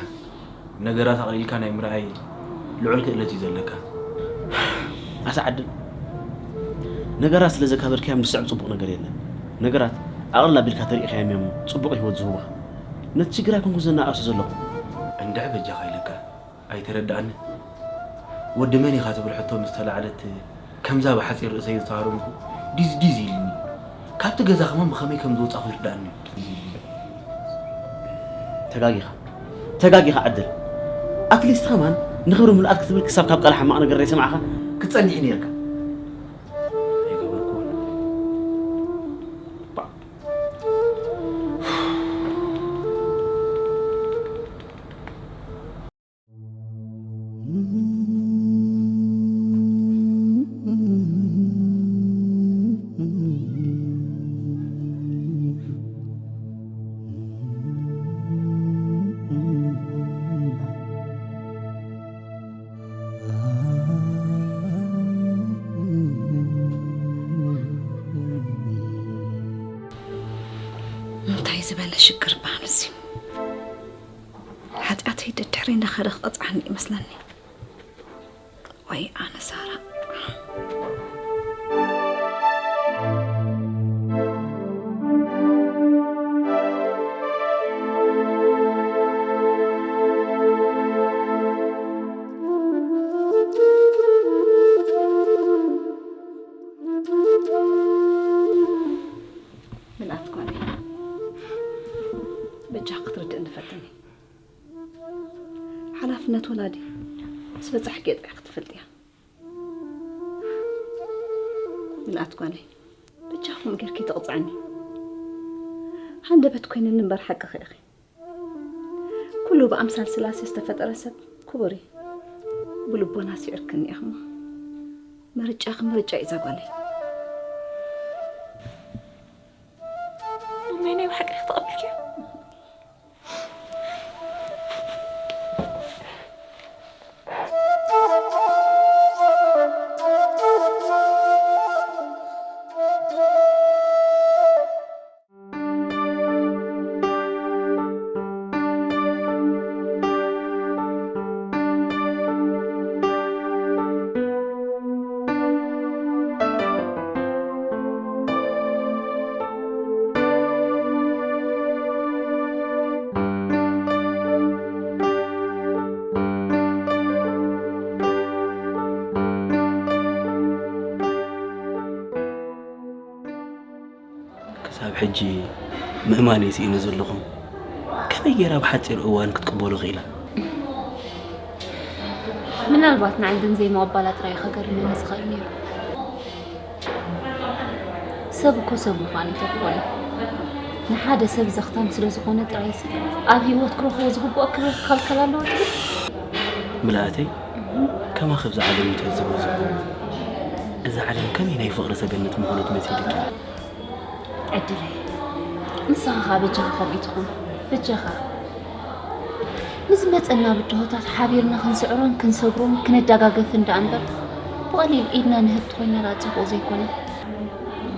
ነገራት ኣቕሊልካ ናይ ምርኣይ ልዑል ክእለት እዩ ዘለካ። ኣታ ዕድል፣ ነገራት ስለ ዘካበድካዮም ዝስዕብ ጽቡቕ ነገር የለን። ነገራት ኣቕልል ኣቢልካ ተሪኢኻዮም እዮም ጽቡቕ ህይወት ዝህቡኻ። ነቲ ሽግር ኣይኮንኩን ዘናኣእሶ ዘለኹ። እንድዒ በጃኻ ኢለካ፣ ኣይተረድኣንን። ወዲ መን ኢኻ ትብል ሕቶ ምስ ተላዕለት፣ ከምዛ ብሓጺር ርእሰይ ዝተሃረምኩ ዲዝ ዲዝ ኢልኒ። ካብቲ ገዛ ከማን ብኸመይ ከም ዝወጻኹ ይርድኣኒ። ተጋጊኻ። ተጋጊኻ ዕድል። ኣትሊስት ከማን ንኽብሪ ምልኣት ክትብል ክሳብ ካብ ቃል ሓማቕ ነገር ዘይሰማዕኻ ክትጸንሕ ነይርካ። ኣይገበርኩዎን። እንታይ ዝበለ ሽግር በሃልሲ። ሓጢኣተይ ደድሕሪ እንዳኸደ ክቐጽዓኒ ይመስለኒ። ወይ ኣነ ሳራ። ምልኣት ጓለይ፣ በጃ ክትርድእኒ ፈትኒ። ሓላፍነት ወላዲ ምስ በጻሕኪ ጥራሕ ክትፈልጥያ። ምልኣት ጓለይ፣ በጃኹም ጌርኪ ትቕጽዕኒ። ሃንደበት ኮይንኒ እምበር ሓቅኺ ኢኺ። ኩሉ ብኣምሳል ስላሴ ዝተፈጠረ ሰብ ክቡር እዩ። ብልቦና ስዒርክኒ ኢኽሞ። ምርጫኺ ምርጫ እዩ ዛጓለይ። እመይ ናይ ብሓቂ ተቐቢልኪዮ? ክሳብ ሕጂ ምእማነይ ስኢነ ዘለኹ፣ ከመይ ገይራ ብሓጺር እዋን ክትቅበሎ ክኢላ? ምናልባት ንዓንድን ዘይምቕባላ ጥራይ እዩ ከገርመኒ ዝኽእል ነይሩ። ሰብ እኮ ሰብ ምዃኑ ኣይተርፎን እዩ። ንሓደ ሰብ ዘኽታም ስለ ዝኾነ ጥራይሲ ኣብ ህይወት ክረኽቦ ዝግብኦ ክብሪ ክኸልከል ኣለዎ ትብል? ምልኣተይ፣ ከማኺ ኣብዛ ዓለም እንተዝበዝሑ፣ እዛ ዓለም ከመይ ናይ ፍቕሪ ሰገነት ምኾነት መሲልኪ? ዕድለይ፣ ንስኻ ኸኣ በጃኻ ከምኡ ትኹን። በጃኻ። ንዝመጸና ብድሆታት ሓቢርና ክንስዕሮን ክንሰግሮን ክነደጋገፍን ደኣ እምበር፣ ብቐሊል ኢድና ንህብ ተኾይንና ደኣ ጽቡቕ ዘይኮነ።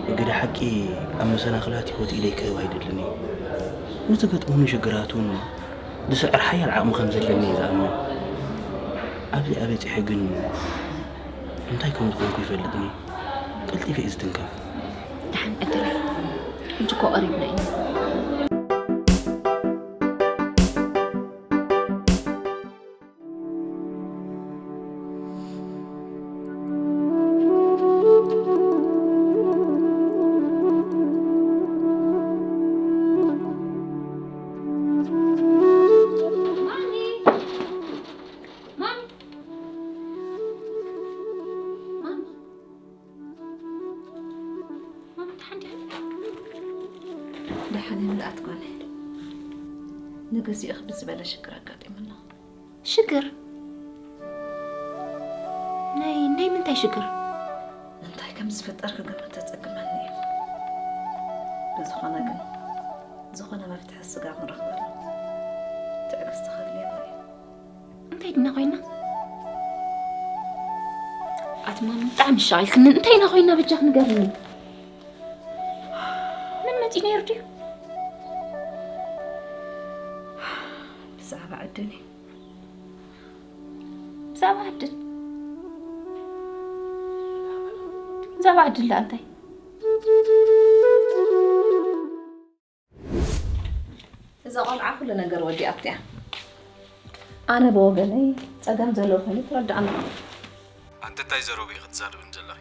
ብግደ ሓቂ ኣብ መሰናኽላት ህይወት ኢደይ ክህብ ኣይደልን እየ። ንዝገጥሙኒ ሽግራት እውን ዝስዕር ሓያል ዓቕሚ ከም ዘለኒ እየ ዝኣምን። ኣብዚኣ በጺሐ ግን እንታይ ከም ዝኾንኩ ይፈልጥን እየ። ቀልጢፈ እየ ዝትንከፍ። ደሓን ዕድለይ፣ ሕጂ እኮ ቀሪብና ኢና። ማሚ! ማሚ! ማሚ! ማሚ፣ ደሓን ዲኻ? ደሓን እየ ምልኣት ጓለይ። ንግዚኡ ክብድ ዝበለ ሽግር ኣጋጢሙና። ሽግር? ናይ፣ ናይ ምንታይ ሽግር? እንታይ ከም ዝፍጠር ክግምት ተጸግመኒ እዩ። ብዝኾነ ግን፣ ዝኾነ መፍትሒ ስጋብ ንረኽበሉ ትዕግስቲ ከድልየና እዩ። እንታይ ድና ኮይና? ኣቲ ማሚ፣ ብጣዕሚ ሻቒልክኒ። እንታይ ኢና ኮይና በጃኽ ንገርኒ። ምን መጺኡ ነይሩ ድዩ? ብዛዕባ ዕድል እዩ። ብዛዕባ ዕድል? ብዛዕባ ዕድል ደኣ እንታይ? እዛ ቆልዓ ኩሉ ነገር ወዲኣቶ እያ። ኣነ ብወገነይ ጸገም ዘለዎ ኮይኑ ተረድኣኒ። ኣንቲ እንታይ ዘረቡ ኢኺ ትዛረብኒ ዘለኺ?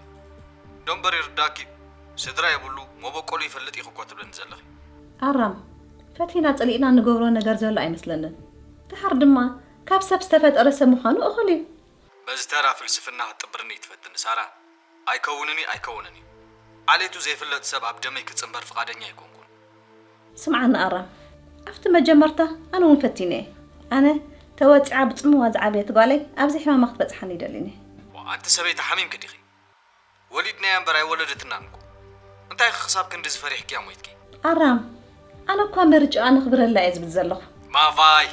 ዶ እምበር ይርዳእኪ፣ ስድራ የብሉ፣ መበቆሉ ይፈልጥ ኢኺ እኮ ትብለኒ ዘለኺ። ኣራም፣ ፈቲና ጸሊእና እንገብሮ ነገር ዘሎ ኣይመስለንን። ድሓር ድማ ካብ ሰብ ዝተፈጠረ ሰብ ምዃኑ እኹል እዩ። በዚ ተራ ፍልስፍና ክትጥብርኒ ትፈትኒ ሳራ? ኣይከውንን እዩ፣ ኣይከውንን እዩ። ዓሌቱ ዘይፍለጥ ሰብ ኣብ ደመይ ክጽንበር ፍቓደኛ ኣይኮንኩን። ስምዓኒ ኣራም፣ ኣብቲ መጀመርታ ኣነ እውን ፈቲነ እየ። ኣነ ተወጺዓ ብጽምዋ ዝዓበየት ጓለይ ኣብዚ ሕማማ ክትበጽሓኒ ይደልን እየ። ዋ፣ ኣንቲ ሰበይቲ ሓሚምኪ ዲኺ? ወሊድናያ እምበር ኣይወለደትናን እኮ። እንታይ ክሳብ ክንድዚ ፈሪሕክያ ሞይትኪ? ኣራም፣ ኣነ እኳ ምርጫኣ ነኽብረላ እየ ዝብል ዘለኹ። ማቫይ፣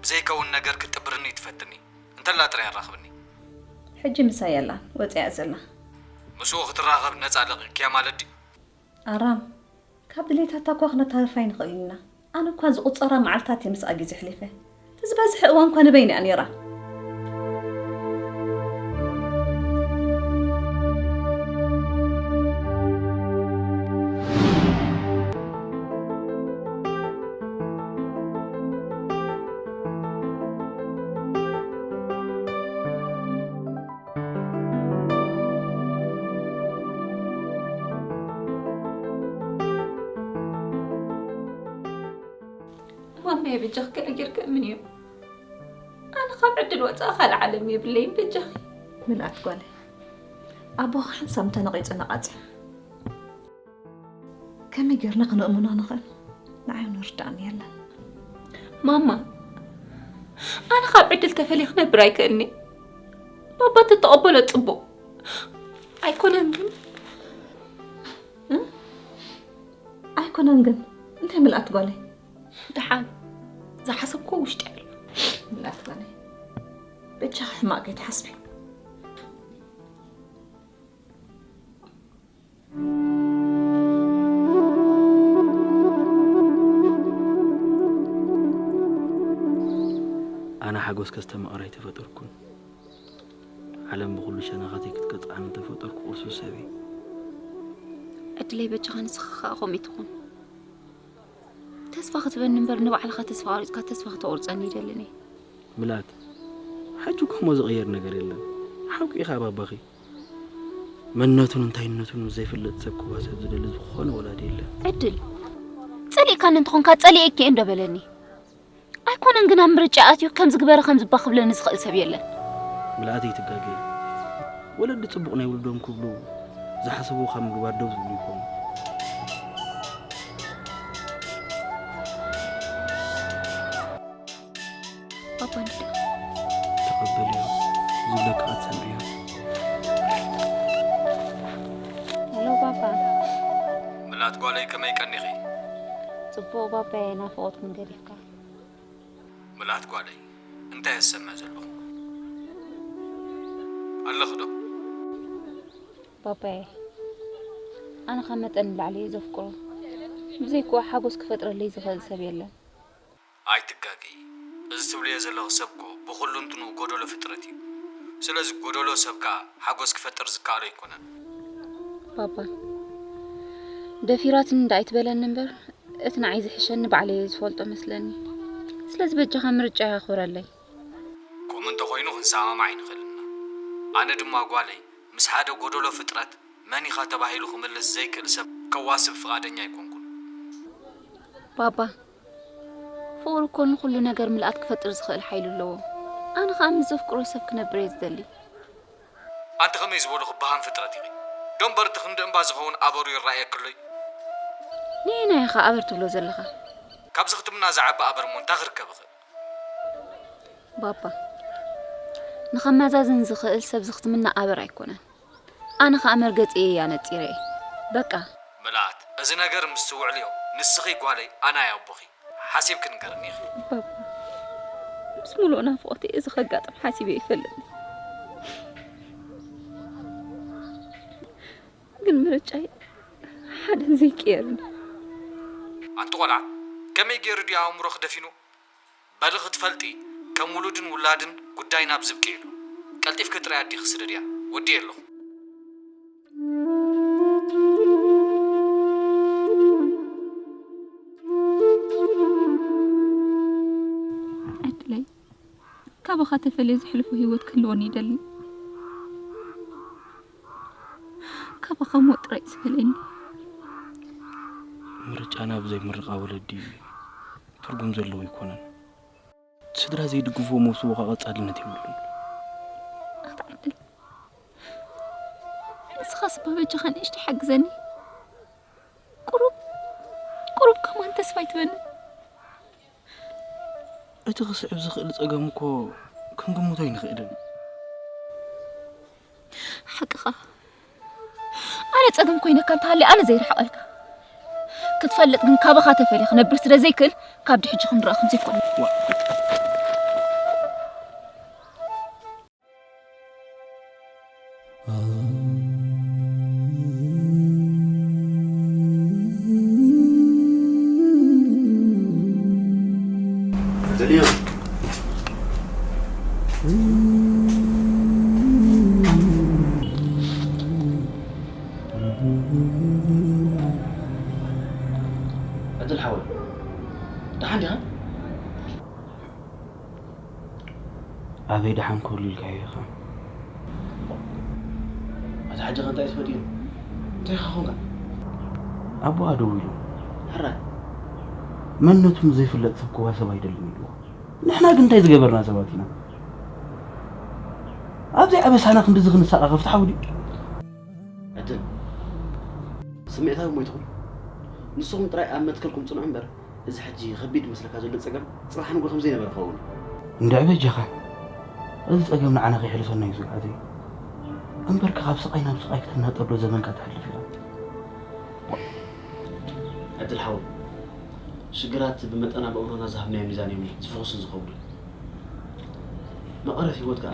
ብዘይከውን ነገር ክትጥብርኒ ትፈትኒ። እንተላ ጥራይ ኣራኽብኒ። ሕጂ ምሳይ የላን፣ ወጺኣ እያ ዘላ። ምስኡ ክትራኸብ ነጻ ለቒቕክያ ማለት ድዩ? ኣራም፣ ካብ ድሌታታ እኳ ክነታርፋ ኣይንኽእልን ኢና። ኣነ እኳ ዝቑጸራ መዓልታት እየ ምስኣ ግዜ ኣሕሊፈ። እቲ ዝበዝሐ እዋን እኳ ንበይና እያ ነይራ። ማማየ በጃኺ ገለ ጌርኪ እምንዮ። ኣነ ካብ ዕድል ወፃኢ ካልእ ዓለም የብለይን በጃኺ። ምልኣት ጓለይ፣ ኣቦኺ ሓንሳብ እንተነቒፁ ነቓፅ እዩ። ከመይ ጌርና ክነእምኖ ንኽእል? ንዓይ እውን ርዳእኒ የለን። ማማ፣ ኣነ ካብ ዕድል ተፈልየ ክነብር ኣይክእልኒ። ባባ ተተቐበሎ ጽቡቕ ኣይኮነን ግን። እ? ኣይኮነን ግን እንታይ ምልኣት ጓለይ? ደሓን ዝሓሰብኩ ውሽጢ ኣሎ። ምልኣት ጓለይ፣ በጃኺ ሕማቕ ከይትሓስቢ። ኣነ ሓጎስ ከስተማቕር ኣይተፈጠርኩን። ዓለም ብኹሉ ሸነኻተይ ክትቀጽዓኒ ተፈጠርኩ ቁሱስ ሰብ እየ። ዕድለይ በጃኻ ንስኻ ኸኣ ከምኡ ትኹን። ተስፋ ክትበኒ እምበር ንባዕልኻ ተስፋ ኣቑሪጽካ ተስፋ ከተቑርጸኒ ይደልን እየ። ምልኣት፣ ሕጂ እኮ እሞ ዝቕየር ነገር የለን። ሓቂ ኢኻ ባባኺ። መንነቱን እንታይነቱን ዘይፍለጥ ሰብ ክዋሰብ ዝደሊ ዝኾነ ወላዲ የለን። ዕድል፣ ጸሊእካኒ እንተኾንካ ጸሊኤኪ እየ እንዶ በለኒ። ኣይኮነን ግን ኣብ ምርጫ ኣትዩ ከምዚ ግበሪ ከምዚ እባ ክብለኒ ዝኽእል ሰብ የለን። ምልኣት ኣይትጋገይ። ወለዲ ጽቡቕ ናይ ውልዶም ክብሉ ዝሓሰብዎ ካብ ምግባር ደው ዝብሉ ይኾኑ። ባባ እንድዳ። ተቐበልዮ፣ ዝብለካ ክትሰምዕዮ። ሄሎ ባባ። ምልኣት ጓለይ ከመይ ቀኒኺ? ጽቡቕ ባባየ፣ ናፍቖትኩም ገዲፍካ። ምልኣት ጓለይ እንታይ እየ ዝሰምዕ ዘለኹ? ኣለኺ ዶ? ባባየ፣ ኣነ ካብ መጠን ንላዕሊ እየ ዘፍቅሮ። ብዘይክኡ ሓጎስ ክፈጥረለይ ዝኽእል ሰብ የለን። ኣይትጋገዪ። እዚ ትብልዮ ዘለኺ ሰብ እኮ ብኹሉ እንትንኡ ጎደሎ ፍጥረት እዩ። ስለዚ ጎደሎ ሰብ ከኣ ሓጎስ ክፈጥር ዝከኣሎ ኣይኮነን። ባባ፣ ደፊራትኒ እንዳ ኣይትበለኒ እምበር፣ እቲ ንዓይ ዝሕሸኒ ባዕለይ እየ ዝፈልጦ መስለኒ። ስለዚ በጃኻ ምርጫይ ኣኽብረለይ። ከምኡ እንተኾይኑ ክንሰማማዕ ኣይንኽእልን ኢና። ኣነ ድማ ጓለይ ምስ ሓደ ጎደሎ ፍጥረት መን ኢኻ ተባሂሉ ክምልስ ዘይክእል ሰብ ከዋስብ ፍቓደኛ ኣይኮንኩን። ባባ፣ ፍቕሪ እኮ ንኹሉ ነገር ምልኣት ክፈጥር ዝኽእል ሓይሊ ኣለዎ። ኣነ ኸኣ ምስ ዘፍቅሮ ሰብ ክነብር እየ ዝደሊ። ኣንቲ ከመይ ዝበልኹ በሃም ፍጥረት ኢኺ? ዶ እምበር እቲ ክንዲ እምባ ዝኸውን ኣበሩ ይረኣየኪ ኣሎ እዩ? ነየናይ ኢኻ ኣበር ትብሎ ዘለኻ? ካብዚ ክትምና ዝዓቢ ኣበር እሞ እንታይ ክርከብ ይኽእል? ባባ፣ ንኸመዛዝን ዝኽእል ሰብ ዝኽትምና ኣበር ኣይኮነን። ኣነ ኸኣ መርገጺ እየ ኣነጺረ እየ። በቃ። ምልኣት፣ እዚ ነገር ምስ ትውዕልዮ፣ ንስኺ ጓለይ፣ ኣነ ኣየ ኣቦኺ። ሓሲብኪ ንገርኒ ኢኺ። ባባ፣ ምስ ሙሉእ ናፍቖተይ እዚ ከጋጥም ሓሲበ ኣይፈልጥን። ግን ምርጫይ ሓደን ዘይቅየርን። ኣንቲ ቆልዓ፣ ከመይ ገይሩ ድዩ ኣእምሮኺ ደፊኑ? በሊ ክትፈልጢ፣ ከም ውሉድን ውላድን ጉዳይ ናብ ዝብቅዕ ኢሉ። ቀልጢፍኪ ጥራይ ኣዲኺ ስደድያ። ወዲኤ ኣለኹ። ዕድለይ፣ ካባኻ ተፈልየ ዘሕልፎ ህይወት ክህልወኒ ይደሊ። ካባኻ ሞት ጥራይ ዝበለኒ። ምርጫና ብዘይ ምርቓ ወለዲ ትርጉም ዘለዎ ኣይኮነን። እቲ ስድራ ዘይድግፍዎ መውስቦ ኸኣ ቀጻልነት የብሉን። ኣታ ዕድል፣ ንስኻስ እባ በጃኻ ንእሽተይ ሓግዘኒ። ቁሩብ ቁሩብ ከማን ተስፋ ኣይትበኒ። እቲ ክስዕብ ዝኽእል ጸገም እኮ ክንግምቶ ኣይንኽእልን። ሓቅኻ። ኣነ ጸገም ኮይነካ እንተሃልየ ኣነ ዘይርሕቐልካ ክትፈልጥ ግን፣ ካባኻ ተፈልየ ክነብር ስለ ዘይክእል፣ ካብዚ ሕጂ ክንረኣ ከም ዘይኮነ። ዕድል ሓወይ፣ ደሓን ዲኻ? ኣበይ ደሓን ክህሉ ኢልካዮ ኢኻ? ኣታ ሕጂ ኸ እንታይ ተፈጢሩ? እንታይ ኢኻ ኾንካ? ኣቦኣ ደዊሉ፣ ሕራይ፣ መንነቱ ንዘይፍለጥ ሰብ ክዋሰብ ኣይደልን ኢልዎ። ንሕና ግን እንታይ ዝገበርና ሰባት ኢና? ኣብዘይ ኣበሳና ክንድዚ ክንሳቐ ከፍትሓዊ ድዩ? ዕድል፣ ስምዒታዊ እሞ ኣይትኹን። ንስኹም ጥራይ ኣብ መትከልኩም ጽንዑ እምበር፣ እዚ ሕጂ ከቢድ መስለካ ዘሎ ጸገም ጽባሕ ንግሆ ከም ዘይነበረ ክኸውን እዩ። እንድዒ በጃኻ፣ እዚ ጸገም ንዓና ከይሕልፈና እዩ ስግኣተይ። እምበርካ ካብ ስቓይ ናብ ስቓይ ክትናጠብ ዶ ዘመንካ ተሕልፍ ኢኻ? ዕድል ሓወይ፣ ሽግራት ብመጠን ኣብ ኣእምሮና ዝሃብናዮ ሚዛን እዮም ዝፍኹስን ዝኸብዱን። መቐረት ህይወት ከኣ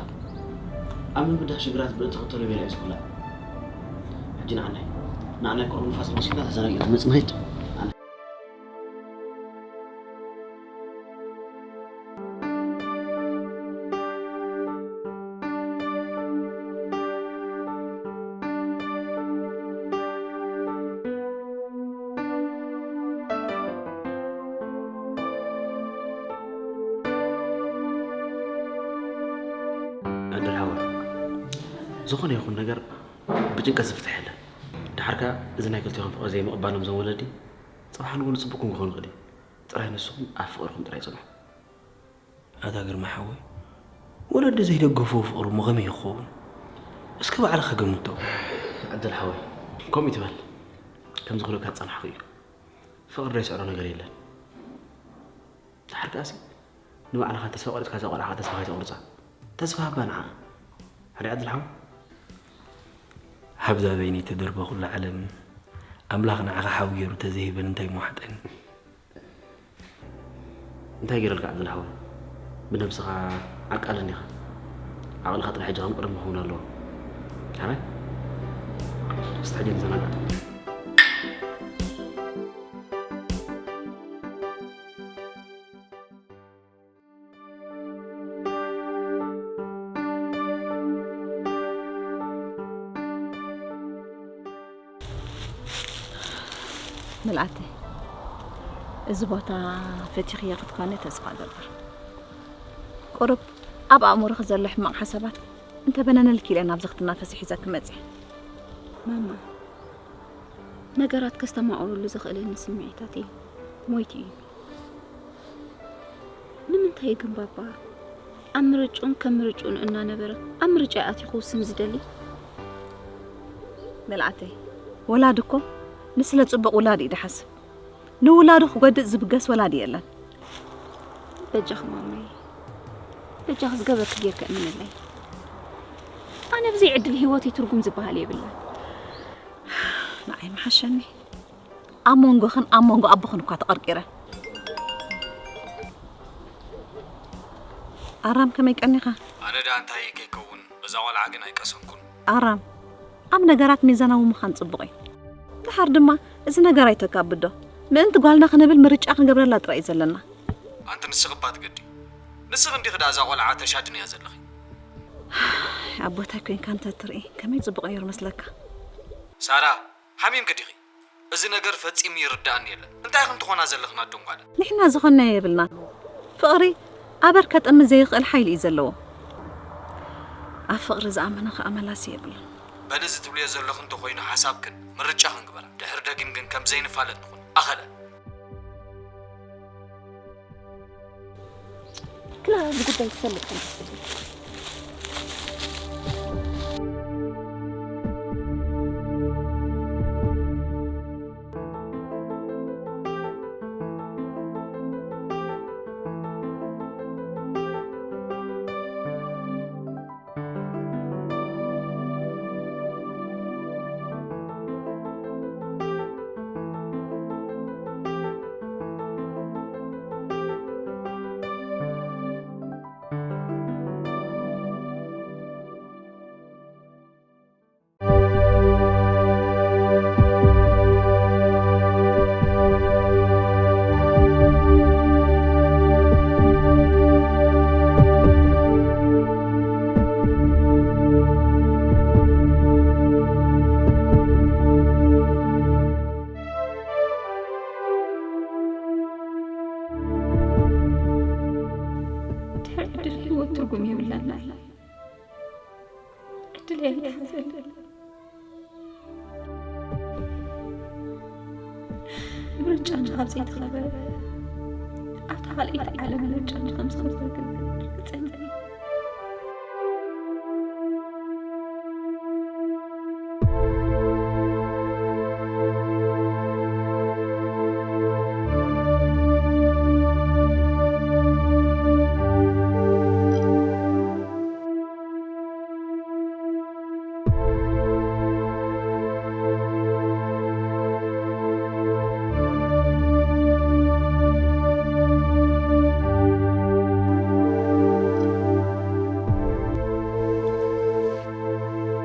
ኣብ ምብዳህ ሽግራት ብእትኽተሎ ሜላ እዩ ዝኹላዕ። ሕጂ ንዓናይ ንዓናይ ቁሩብ ንፋስ ወሲድና ተዘናጊዕና ንመጽእ ንኸይድ። ዕድል ሓወይ፣ ዝኾነ ይኹን ነገር ብጭንቀት ዝፍታሕ የለን። ደሓር ከኣ እዚ ናይ ክልቲኹም ፍቕሪ ዘይምቕባሎም እዞም ወለዲ ጽባሕ ንግሆ ንጽቡቕኩም ክኾን ይኽእል እዩ። ጥራይ ንስኹም ኣብ ፍቕርኹም ጥራይ ጽንሑ። ኣታ ግርማ ሓወይ፣ ወለዲ ዘይደገፍዎ ፍቕሪ እሞ ከመይ ክኸውን? እስከ ባዕልኻ ገምቶ። ዕድል ሓወይ፣ ከምኡ ይትበል። ከምዚ ክብለካ ዝጸናሕኩ እዩ። ፍቕሪ ዘይስዕሮ ነገር የለን። ደሓር ከኣሲ ንባዕልኻ ተስፋ ቆሪጽካ እዛ ቆልዓ ተስፋ ከይተቑርጻ። ተስፋ ሃባ ንዓኣ። ሕራይ ዕድል ሓወይ። ሃብዛ በይነይ ተደርበኹላ ዓለም ኣምላኽ ንዓኻ ሓው ገይሩ ተዘይህበኒ እንታይ ምዋሕጠኒ። እንታይ ገይረልካ ዕድል ሓወይ? ብነብስኻ ዓቃል እንዲኻ። ዓቕልኻ ጥራሕ ሕጂ ከም ቅድም ክኸውን ኣለዎ። ሕራይ? እስቲ ሕጂ ንዘናጋዕ። ምልኣተይ፣ እዚ ቦታ ፈቲኽዮ ክትኮኒ ተስፋ እገብር። ቁሩብ ኣብ ኣእምሮኺ ዘሎ ሕማቕ ሓሳባት እንተበነነልኪ ኢለ ናብዚ ክትናፈሲ ሒዘኪ መጺአ። ማማ፣ ነገራት ከስተማቕሩሉ ዘኽእለኒ ስምዒታተይ ሞይቱ እዩ። ንምንታይ ግን ባባ ኣብ ምርጭኡን ከም ምርጭኡን እናነበረ ኣብ ምርጫይ ኣትዩ ክውስን ዝደሊ? መልኣተይ፣ ወላዲ እኮ ንስለ ጽቡቕ ውላድ እዩ ዝሓስብ። ንውላዱ ክጎድእ ዝብገስ ወላዲ የለን። በጃኺ ማማይ፣ በጃኺ ዝገበርኪ ጌርኪ እመነለይ። ኣነ ብዘይ ዕድል ህይወተይ ትርጉም ዝበሃል የብላን። ንዓይ ምሓሸኒ። ኣብ መንጎኽን ኣብ መንጎ ኣቦኽን እኳ ተቐርቂረ። ኣራም ከመይ ቀኒኻ? ኣነ ደኣ እንታይ እየ ከይከውን፣ በዛ ቆልዓ ግን ኣይቀሰንኩን። ኣራም፣ ኣብ ነገራት ሚዛናዊ ምዃን ጽቡቕ እዩ። ደሓር ድማ እዚ ነገር ኣይተካብዶ። ምእንቲ ጓልና ክንብል ምርጫ ክንገብረላ ጥራይ እዩ ዘለና። ኣንቲ ንስኺ እባ ትገዲ። ንስኺ እንዲኺ ደኣ እዛ ቆልዓ ተሻድንያ ዘለኺ። ኣቦታይ ኮይንካ እንተ ትርኢ ከመይ ጽቡቕ ነይሩ መስለካ። ሳራ፣ ሓሚምኪ ዲኺ? እዚ ነገር ፈጺሙ ይርድኣኒ የለን። እንታይ ኢኽን ትኾና ዘለኽን ኣደንጓለ? ንሕና ዝኾንናዮ የብልናን። ፍቕሪ ኣበር ከጥሚ ዘይኽእል ሓይሊ እዩ ዘለዎ። ኣብ ፍቕሪ ዝኣመነ ኸኣ መላሲ የብሉን። በሊ እዚ ትብልዮ ዘለኺ እንተኾይኑ ሓሳብክን ምርጫኽን ግበራ። ድሕሪ ደጊም ግን ከም ዘይንፋለጥ ንኹን። ኣኸለ። ክላ ብጉዳይ ትፈልጥ ኢኻ። ድሕሪ ዕድል ህይወት ትርጉም የብላን። ዕድለይ ኣይትሓዘለይ። ምርጫና ኣብ ዘይተኸበረ፣ ኣብታ ካልኣይቲ ዓለም ምርጫና ከም ዝኸበር ግን ርግጸኛ እየ።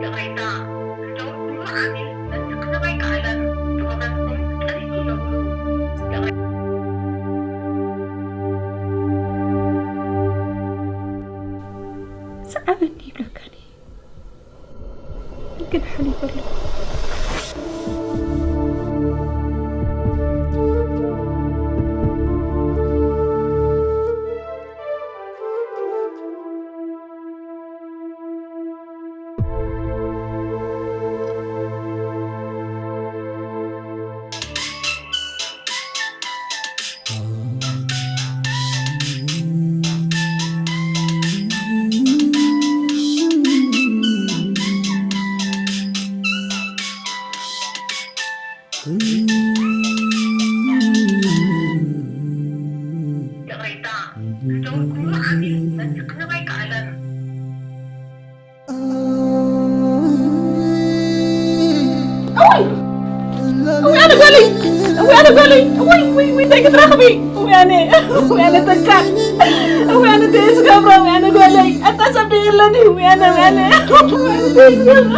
ይቕሬታ፣ እቶም ኩሉ ዓሚል ነቲ ክህብ ኣይከኣለን፣ ብኽብረትኩም ጥርይ ይገብሩ። ይቕሬታ። ሰዓበኒ ይብለካኒ፣ ግን ሓሊፈ ኣለኹ። ይቕሬታ፣ እቶም ኩሉ ዓሚል ነቲ ክህብ ኣይከኣለን። እውይ! እውይ ኣነ ጓለይ! እውይ ኣነ ጓለይ! እውይ፣ እውይ፣ እውይ፣ እንታይ ክትረኽቢ? እውይ ኣነ፣ እውይ ኣነ ተካል! እውይ ኣነ ተየስገብሮ! እውይ ኣነ ጓለይ! ኣታ ሰብ ዶ የለን እዩ? እውይ ኣነ፣ እውይ ኣነ! እውይ ኣነ ተየስገብሮ!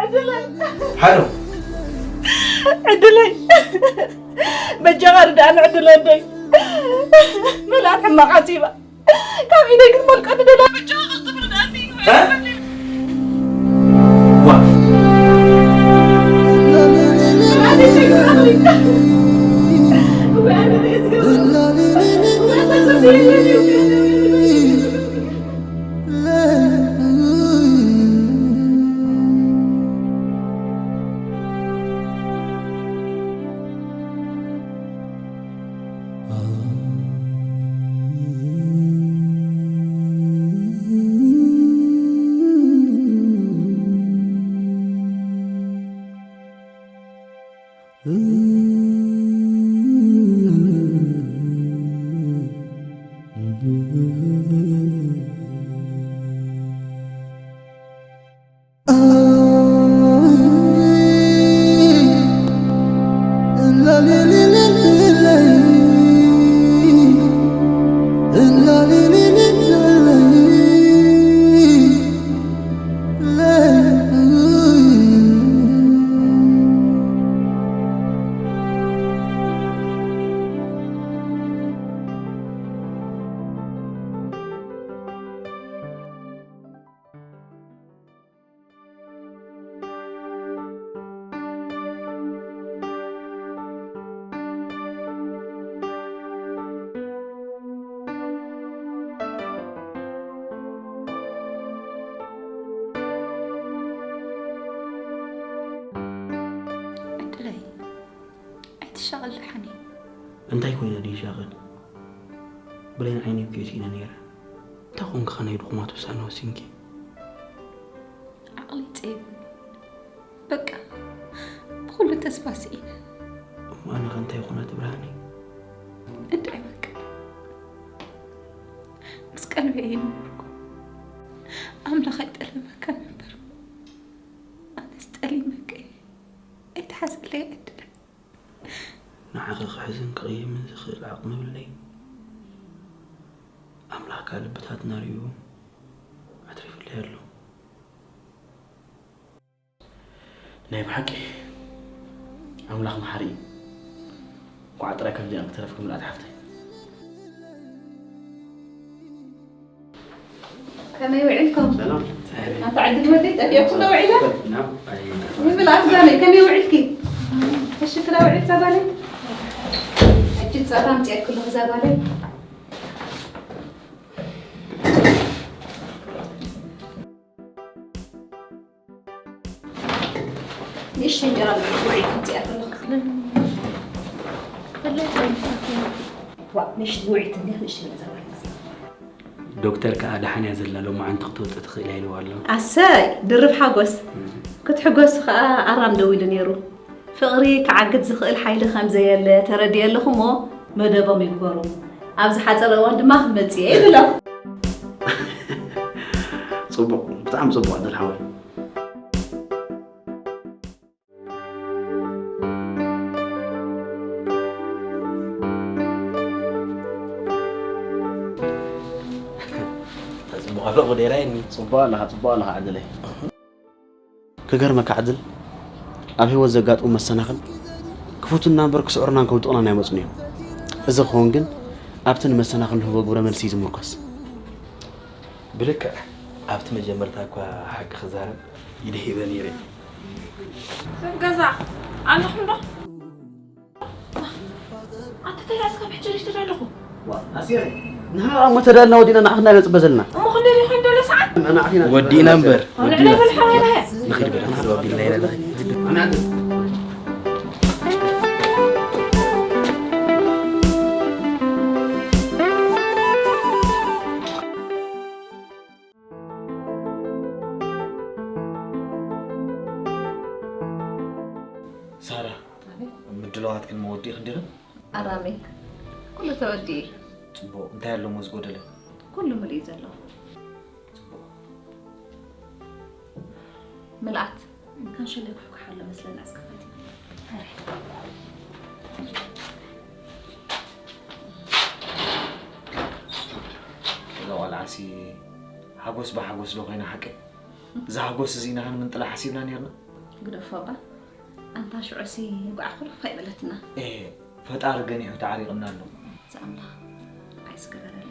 ዕድለይ! ሃሎ! ዕድለይ! በጃኻ ርድኣኒ ዕድለይ! መልኣት ሕማቕ ዓፂባ! ካብ ኢደይ ክትፈልቀኒ ደላ በጃኻ ቅልጥፍ ርድኣኒ! እ? ዋ! ትሻቐል ደሓን እዩ። እንታይ ኮይነ ድዩ ሻቐል? ብሌን ዓይነይ እኮ ስኢነ ነይረ። እንታይ ኮንኪ ኸ ናይ ድኹማት ውሳነ ወሲንኪ? ዓቕሊ ጸይቡ በቃ ብኹሉ ተስፋ ስኢነ። እሞ ኣነ ኸ እንታይ ይኾና ትብርሃኒ? እንታይ በቃ ምስ ቀልቢ እየ ነበርኩ። ኣምላኽ ኣይጠለመካን እምበር ኣነስ ጠሊመካ እየ። ኣይትሓዝለይ ዕድለ። ንዓኺ ክሕዝን ክቕይምን ዝኽእል ዓቕሚ የብለይ። ኣምላኽ ከኣ ልብታትና ርእዩ ኣትሪፍለይ ኣሎ። ናይ ብሓቂ ኣምላኽ መሓሪ እዩ። እንኳዕ ጥራይ ከምዚኣን ክተረፍኪ ምልኣት ሓፍተይ። ከመይ ውዒልኩም? ኣንታ ዕድል ወደይ ጠፊኦኩም ዶ ውዒላ? ንምልኣት ዛመይ ከመይ ውዒልኪ? ሕሽክላ ውዒል ዛባለይ? ሕጂ ጸባ ኣምፅኤክልኹ ዛባለይ። ንእሽተይ እንጀራ ውዒል ከምፅኣ ከለኹ። ዋ፣ ንእሽተይ ውዒል እንዲያ፣ ንእሽተይ ገዛ ውዒል። ዶክተር ከኣ ደሓን እያ ዘላ፣ ሎማዓንቲ ክትወጽእ ትኽእል እያ ኢልዋ ኣሎ። ኣሰይ፣ ድርብ ሓጎስ። ክትሕጎስ ከኣ ኣራም ደው ኢሉ ነይሩ። ፍቕሪ ክዓግት ዝኽእል ሓይሊ ከም ዘየለ ተረዲኤ ኣለኹ እሞ መደቦም ይግበሩ። ኣብ ዝሓጸረ እዋን ድማ ክመጽእ እየ ይብል ኣሎ። ጽቡቕ፣ ብጣዕሚ ጽቡቕ ዕድል ሓወይ። ጽቡቕ ኣሎ፣ ጎዴራይኒ። ጽቡቕ ኣለኻ፣ ጽቡቕ ኣለኻ ዕድለይ። ክገርመካ ዕድል፣ ኣብ ህይወት ዘጋጥሙ መሰናኽል ክፈቱና እምበር ክስዕሩናን ከውድቑናን ኣይመጹን እዮም። እዚ ክኸውን ግን ኣብቲ ንመሰናኽል ንህቦ ግብረ መልሲ እዩ ዝምርኮስ። ብልክዕ ኣብቲ መጀመርታ እኳ ሓቂ ክዛረብ ኢደ ሂበ ነይረ። ሰብ ገዛ ኣለኹም ዶ? ኣንተ ተላስ ካብ ሕጂ ሪሽ ተዳለኹ። ኣሲረ ንሃ እሞ ተዳልና ወዲና ንዓኽ እንዳነጽበ ዘለና። እሞ ክንደይ ሪኹም ደለ ሰዓት? ወዲና እምበር ንዕና በልሓ። ንኽድ በላ ተዘባቢልና ኢና። ሳራ፣ ምድላዋት ግን መወዲእ ክንዲኽን? ኣራሚ ኩሉ ተወዲኡ። ጽቡቕ። እንታይ ኣሎ እሞ ዝጎደለ? ኩሉ ምሉእ እዩ ዘሎ። ጽቡቕ። ምልኣት፣ ካንሸለይ ኩሕኩሕ ኣሎ መስለኒ ኣስከፋቲ። እዛ ቆልዓሲ ሓጎስ ብሓጎስ ዶ ኮይና ሓቂ? እዚ ሓጎስ እዚ ኢና ክንምንጥላ ሓሲብና ነርና። ግደፎ እባ። ኣንታ ሽዑሲ እንቋዕ ኩርፍ ኣይበለትና። ኤ፣ ፈጣሪ ገኒሑ ተዓሪቕና ኣሎ። ዝኣምላኽ ኣይስገበረልና።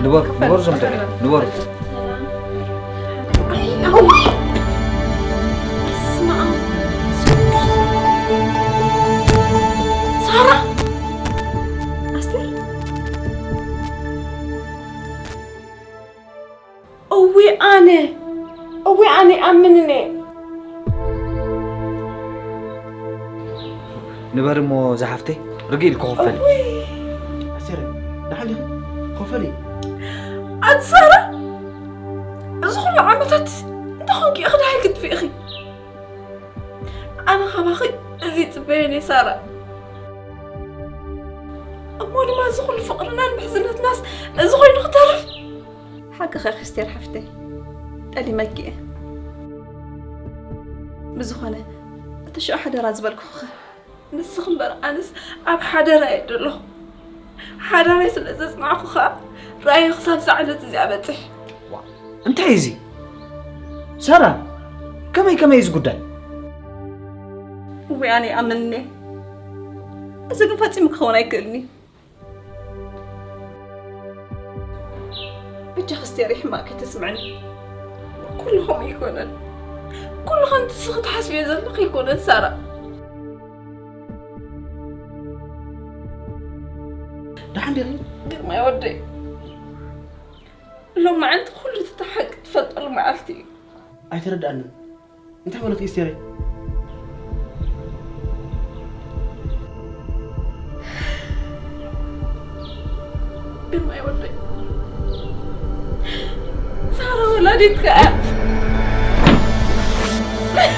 ንበሩ፣ ንበሩ፣ ዞም ደቂ፣ ንበሩ። ሳራ! ኣስቴር! እዊ ኣነ እዊ ኣነ ኣምንነ ንበር እሞ ዝሓፍተይ ርግእ ኢልኪ ኮፈሊ። ኣስቴር፣ ደሓን ዲኺ? ኮፈሊ። ኣቲ ሳራ፣ እዚ ኩሉ ዓመታት እንታይ ኮንኪ ኢኺ ደሃይ ክትፊ ኢኺ? ኣነ ካባኺ እዚ ይጽበየን እየ ሳራ። እሞ ድማ እዚ ኩሉ ፍቕርናን ምሕዝነትናስ እዚ ኮይኑ ክተርፍ? ሓቅኺ ኣስቴር ሓፍተይ፣ ጠሊመኪ እየ። ብዝኾነ እቲ ሽዑ ሓደራ ዝበልኩኺ ኸ? ንስኺ እምበር ኣነስ ኣብ ሓደራ እየ ዘለኹ። ሓዳረይ ስለ ዘጽናዕኩ ኸኣ ራእየ ክሳብ እዛ ዕለት እዚኣ በጽሕ። እንታይ እዚ? ሳራ፣ ከመይ ከመይ እዚ ጉዳይ? እወ ኣነ ይኣምንኒ። እዚ ግን ፈጺሙ ክኸውን ኣይክእልን እዩ። በጃኺ ኣስቴር ሕማቕ ከይተስምዕኒ። ኩሉ ከምኡ ኣይኮነን። ኩሉ ኣንቲ ስኺ ትሓስብዮ ዘለኺ ኣይኮነን ሳራ። ደሓን ዲኺ? ግርማይ ወደይ፣ ሎማዓንቲ ኩሉ እቲ ሓቂ ትፈልጠሉ መዓልቲ እዩ። ኣይተረድኣንን። እንታይ ማለት እዩ ስቴረይ? ግርማይ ወደይ፣ ሳራ ወላዲትካ እያ።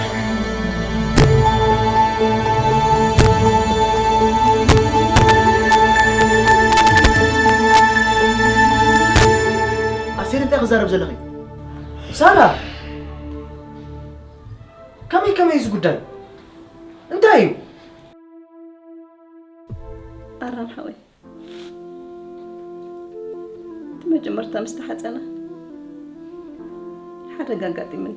ኣስቴር፣ እንታይ ክዛረብ ዘለኺ? ሳራ፣ ከመይ ከመይ እዚ ጉዳይ እንታይ እዩ? ኣራን ሓወይ፣ እቲ መጀመርታ ምስ ተሓጸና ሓደጋ ኣጋጢሙኒ።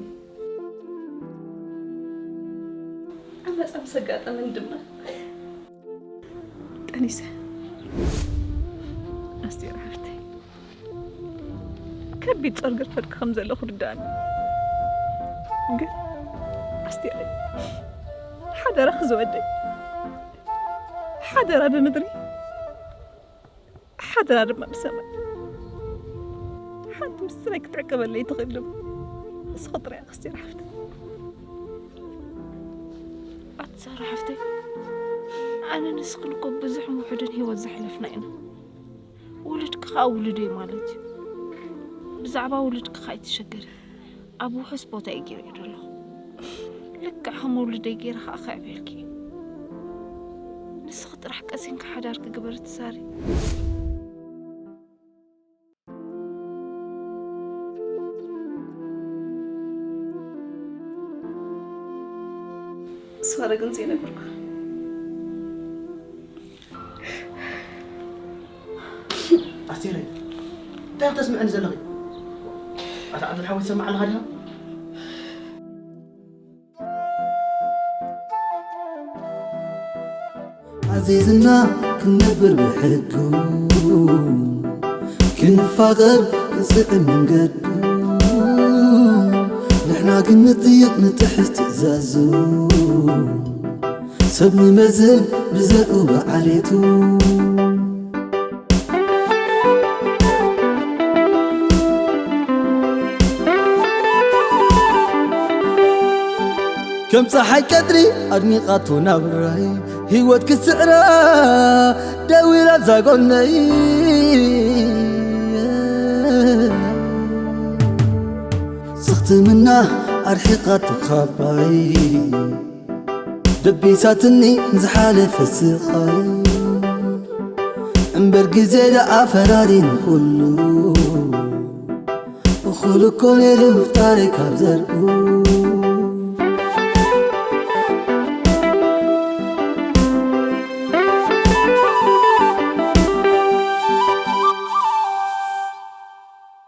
ዓመጻ ምስ ኣጋጠመኒ ድማ ቀኒሰ። ኣስቴር ሓፍተይ፣ ከቢድ ጾር ገድፈልኪ ከም ዘለኹ ርዳእኒ። ግን ኣስቴር፣ ሓደራኺ ዝወደይ፣ ሓደራ ብምድሪ፣ ሓደራ ድማ ብሰማይ። ሓንቲ ምስጢረይ ክትዕቀበለይ ትኽእል ድማ ንስኺ ጥራይ ኢኺ ኣስቴር ሓፍተይ። ኣቲ ሳራ ሓፍተይ፣ ኣነ ንስኽን እኮ ብዙሕን ውሑድን ህይወት ዘሕለፍና ኢና። ውሉድኪ ኸኣ ውሉደይ ማለት እዩ። ብዛዕባ ውሉድኪ ኸኣ ኣይትሸገሪ። ኣብ ውሑስ ቦታ እዩ ገይረዮ ዘለኹ። ልክዕ ከም ውሉደይ ገይረ ኸኣ ከዕብየልኪ እዩ። ንስኺ ጥራሕ ቀሲንኪ ሓዳርኪ ግበሪ ሳሪ። ሳራ ግን ዘይነገርኩ። ኣስቴረይ፣ እንታይ ተስምዕኒ ዘለኺ? ኣታ ዓብዱልሓወይ ትሰምዕ ኣለኻ ዲኻ? ኣዚዝና ክንነብር ብሕጉ፣ ክንፋቐር ንጽዕን መንገዱ። ንሕና ግን ንጥይቕ ንጥሕስ ትእዛዙ፣ ሰብ ንመዝን ብዘርኡ ብዓሌቱ። ከም ጸሓይ ቀትሪ ኣድሚቓቶ ናብራይ፣ ህይወት ክስዕራ ደው ኢላ ኣብዛ ጎነይ። ስኽትምና ኣርሒቓቶ ካባይ፣ ደቢሳትኒ ንዝሓለፈ ስቓይ። እምበር ግዜ ደኣ ፈራዲ ንኹሉ፣ እኹል እኮ ነይሩ ምፍጣረይ ካብ ዘርኡ።